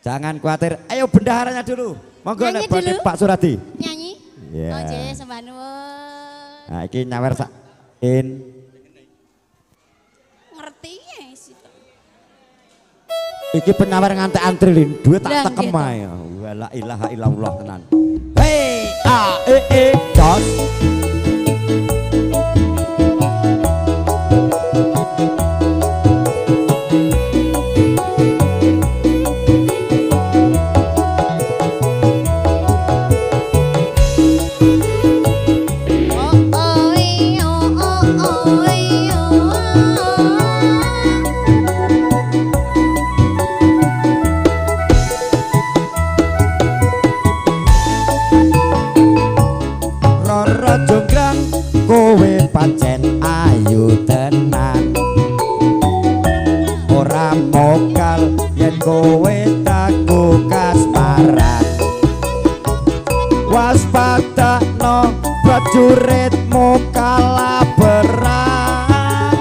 Jangan khawatir. Ayo bendaharanya dulu. Monggo Nyanyi nek badhe dulu. Pak Suradi. Nyanyi. Iya. Oh nggih, sembah nuwun. Nah, iki nyawer sak in. Ngerti ya situ. Iki penyawer ngantek antri lin, duit tak Lah, tekem nggih, ae. Wala ilaha illallah tenan. Hey, a e e jos. Oh oh e, oh oh oh e, oh. Roro Jonggrang kowe pancen ayu tenan. Ora mokal yen kowe taku kasmaran. Waspadakno prajuritmu kalah perang.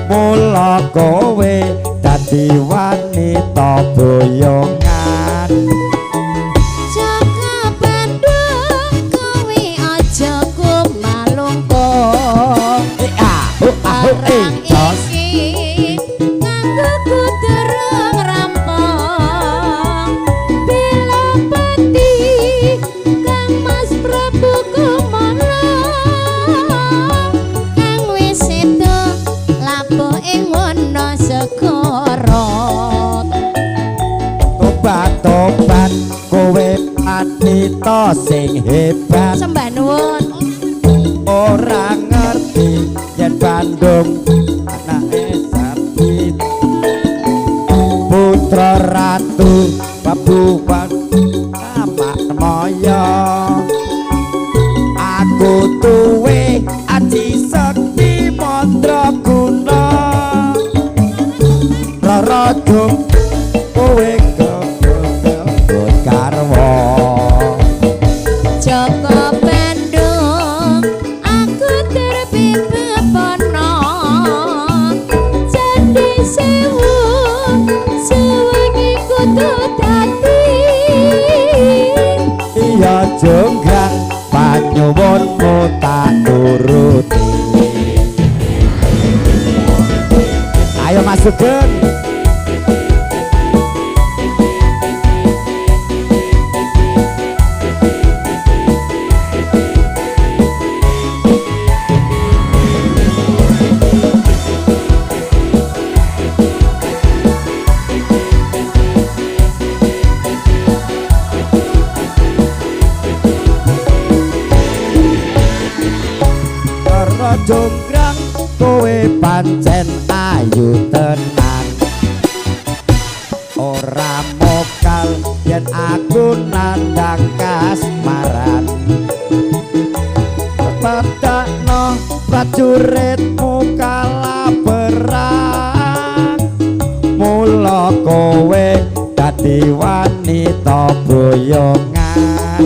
Mula kowe dadi wanita boyongan. Jaka Bandung kowe aja kumalungkung. E a o a o e Perang jos. iki nganggo kudu rampung. Belapati Kang Mas Prabu Kumala kang wis sedo labuh ing wana segara. Tobat-tobat kowe wanita sing hebat. Sembah nuwun. Ora ngerti yen Bandung anake sapi. Putra Ratu Prabu Moyo. Aku duwe aji sekti mandraguna. Roro Jong kowe kebut garwa. Joko Bandung aku terbibepono. Candi Sewu sewengi kudu dadi. Iya Jonggrang panyuwunmu tak turuti. Ayo Mas Sugeng. Roro Jonggrang kowe pancen ayu tenan. Ora mokal yen aku nandang kasmaran. Pedakno prajuritmu kalah perang. Mula kowe dadi wanita boyongan.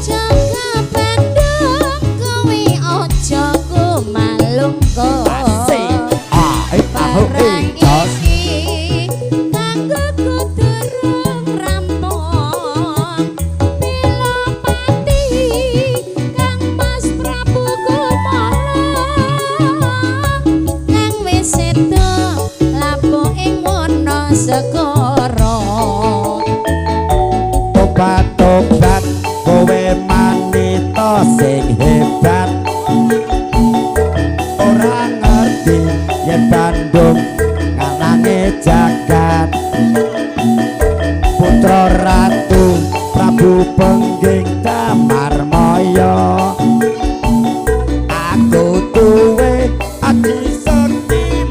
Jaka Bandung kowe aja kumalungkung. Asik. A e a ho e Perang jos. iki kanggo durung rampung. Belapati Kang Mas Prabu Kumala kang wis sedo labuh ing wana segara. Tobat-tobat kowe manita sing hebat. Ora ngerti yen Bandung ngalange jagat. Putra Ratu Prabu Pengging Damar Maya. Aku duwe aji sekti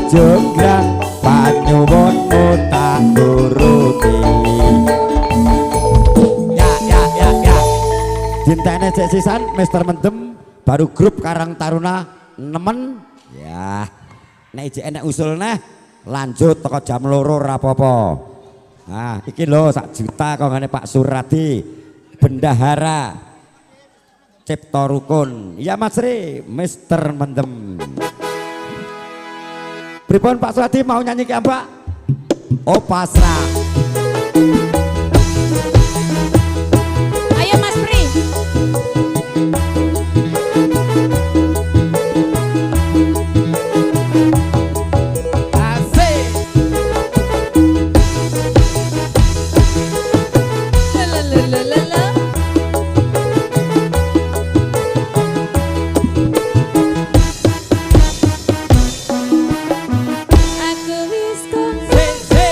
jonggrang panyuwunmu tak turuti. Ya ya ya ya. Dintene cek sisan Mister Mendem baru grup Karang Taruna nemen ya. Nek ijek enek usul neh lanjut teko jam 2 ora apa-apa. Nah, iki lho sak juta kongane Pak Suradi bendahara Cipta Rukun. Ya Mas Ri, Mister Mendem. Pripun Pak Suradi mau nyanyi ki Mbak? Oh pasrah. Ayo Mas Pri. Asik. Lelelelele. Aku wis Se se.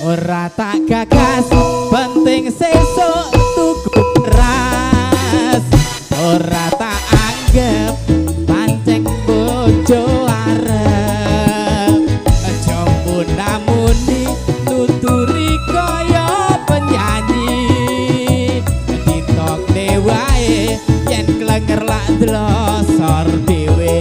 Ora tak gagas penting sesuk tuku beras. Ora tak anggap pancen bojo arep. Aja munamuni nuturi kaya penyanyi. Ditokne wae yen klenger lak dlosor dhewe.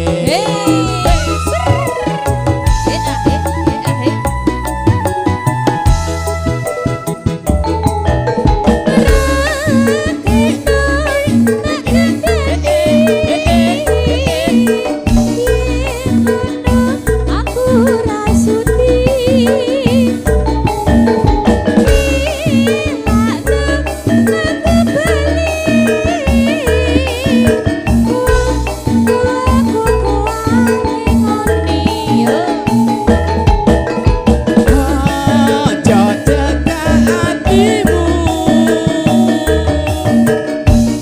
Aja cekak atimu.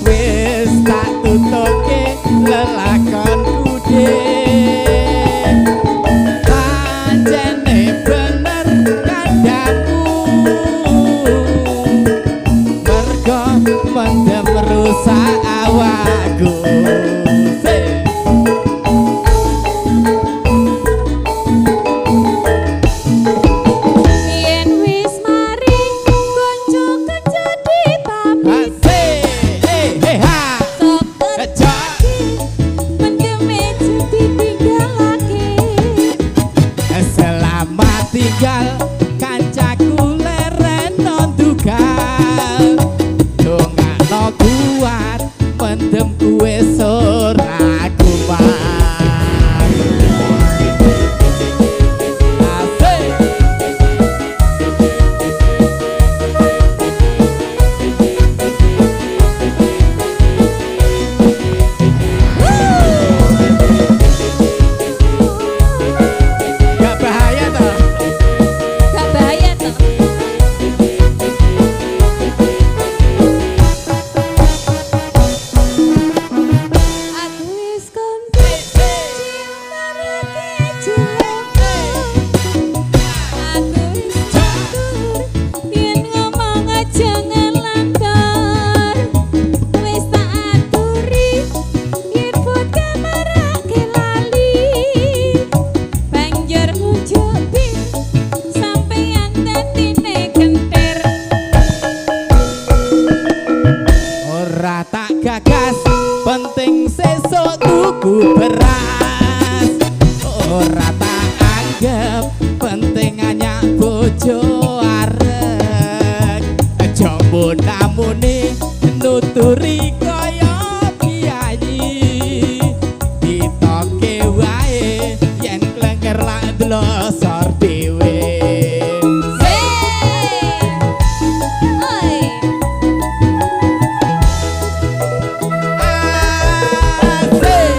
Wis tak tutuke lelakonku dhewe. Pancene bener kandhaku. Mergo mendem rusak awakku. Se. Yen wis mari konco kerja dipamit. Asik. Eh eh ha. Sok Aja. mendeme ditinggalake. Selamat tinggal kancaku leren nondugal. Dongakno kuat mendem kuwe ora kumat. Asik. Gak bahaya toh? Gak bahaya toh. Aku wis kondo ciumarake jeloko. Aku wis catur yen ngomong aja ngelantur. Wis tak aturi yen vodka marake lali. Banjur ngujupi sampeyan dadine kentir. Ora tak gagas penting sesuk tuku beras. Ora tak anggap penting anyak bojo arek. Aja munamuni nuturi kaya piyayi. Ditoke wae yen klenger lak dlosor dhewe. Se. Oi. Asik.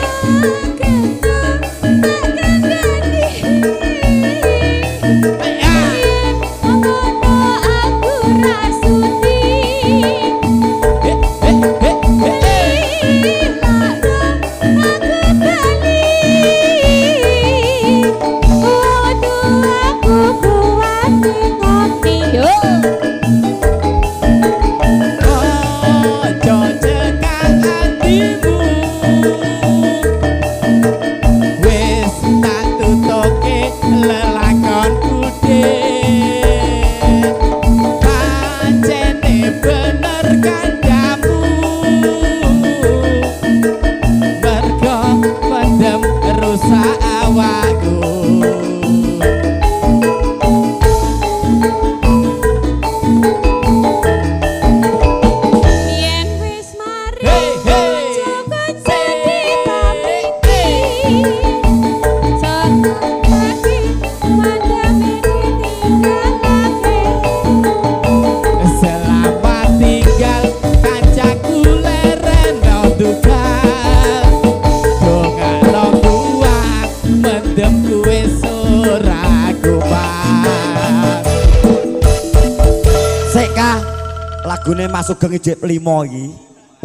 Lagune Mas Sugeng ijik 5 iki.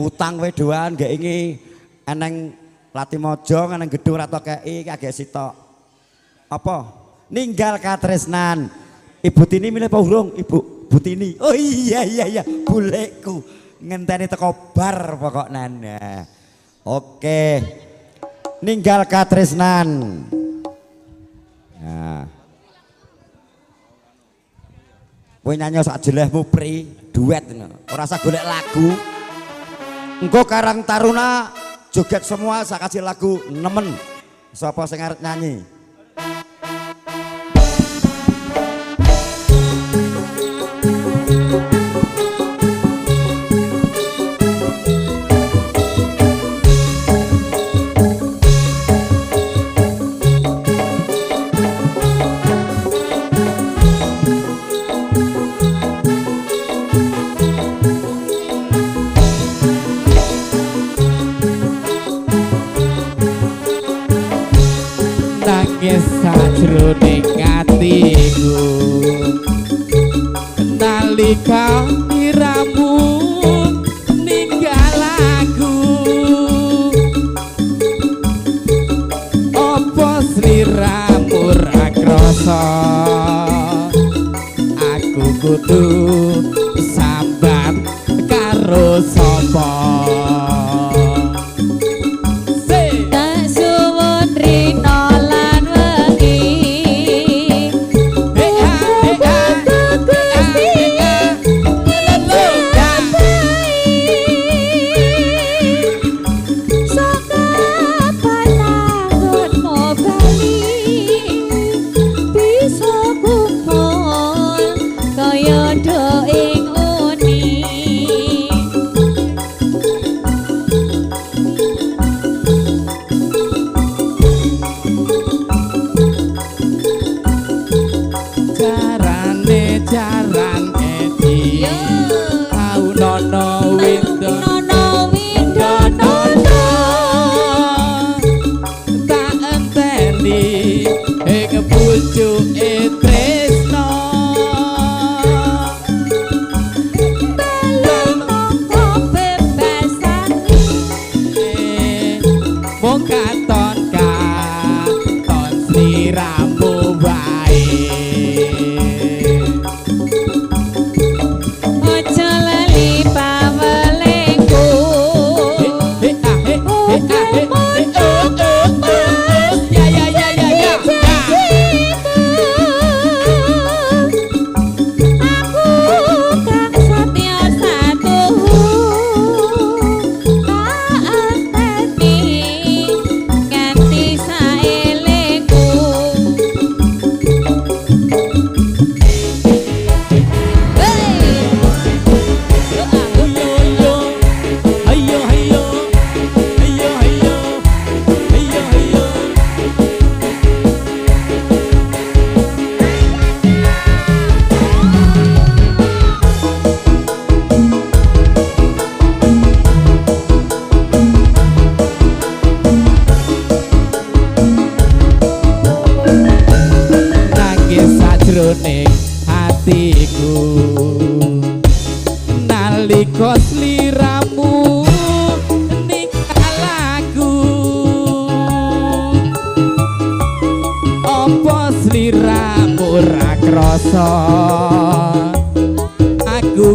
Utang wedoan gek iki eneng Latimojong eneng gedung ra tok kei iki agek sitok. Apa? Ninggal katresnan. Ibu Tini milih apa urung? Ibu Butini. Oh iya iya iya, bulekku ngenteni teko bar pokoknya. Oke. Ninggal katresnan. Nah. Kowe nyanyi sak jelehmu pri duet ngono. Ora usah golek lagu. Engko Karang Taruna joget semua sak kasih lagu nemen. Sapa sing arep nyanyi? Nangis sajroning atiku nalika iramu ninggal aku, apa sliramu ra krasa aku kudu sambat karo sapa? Nalika sliramu ninggal aku, apa sliramu ra krasa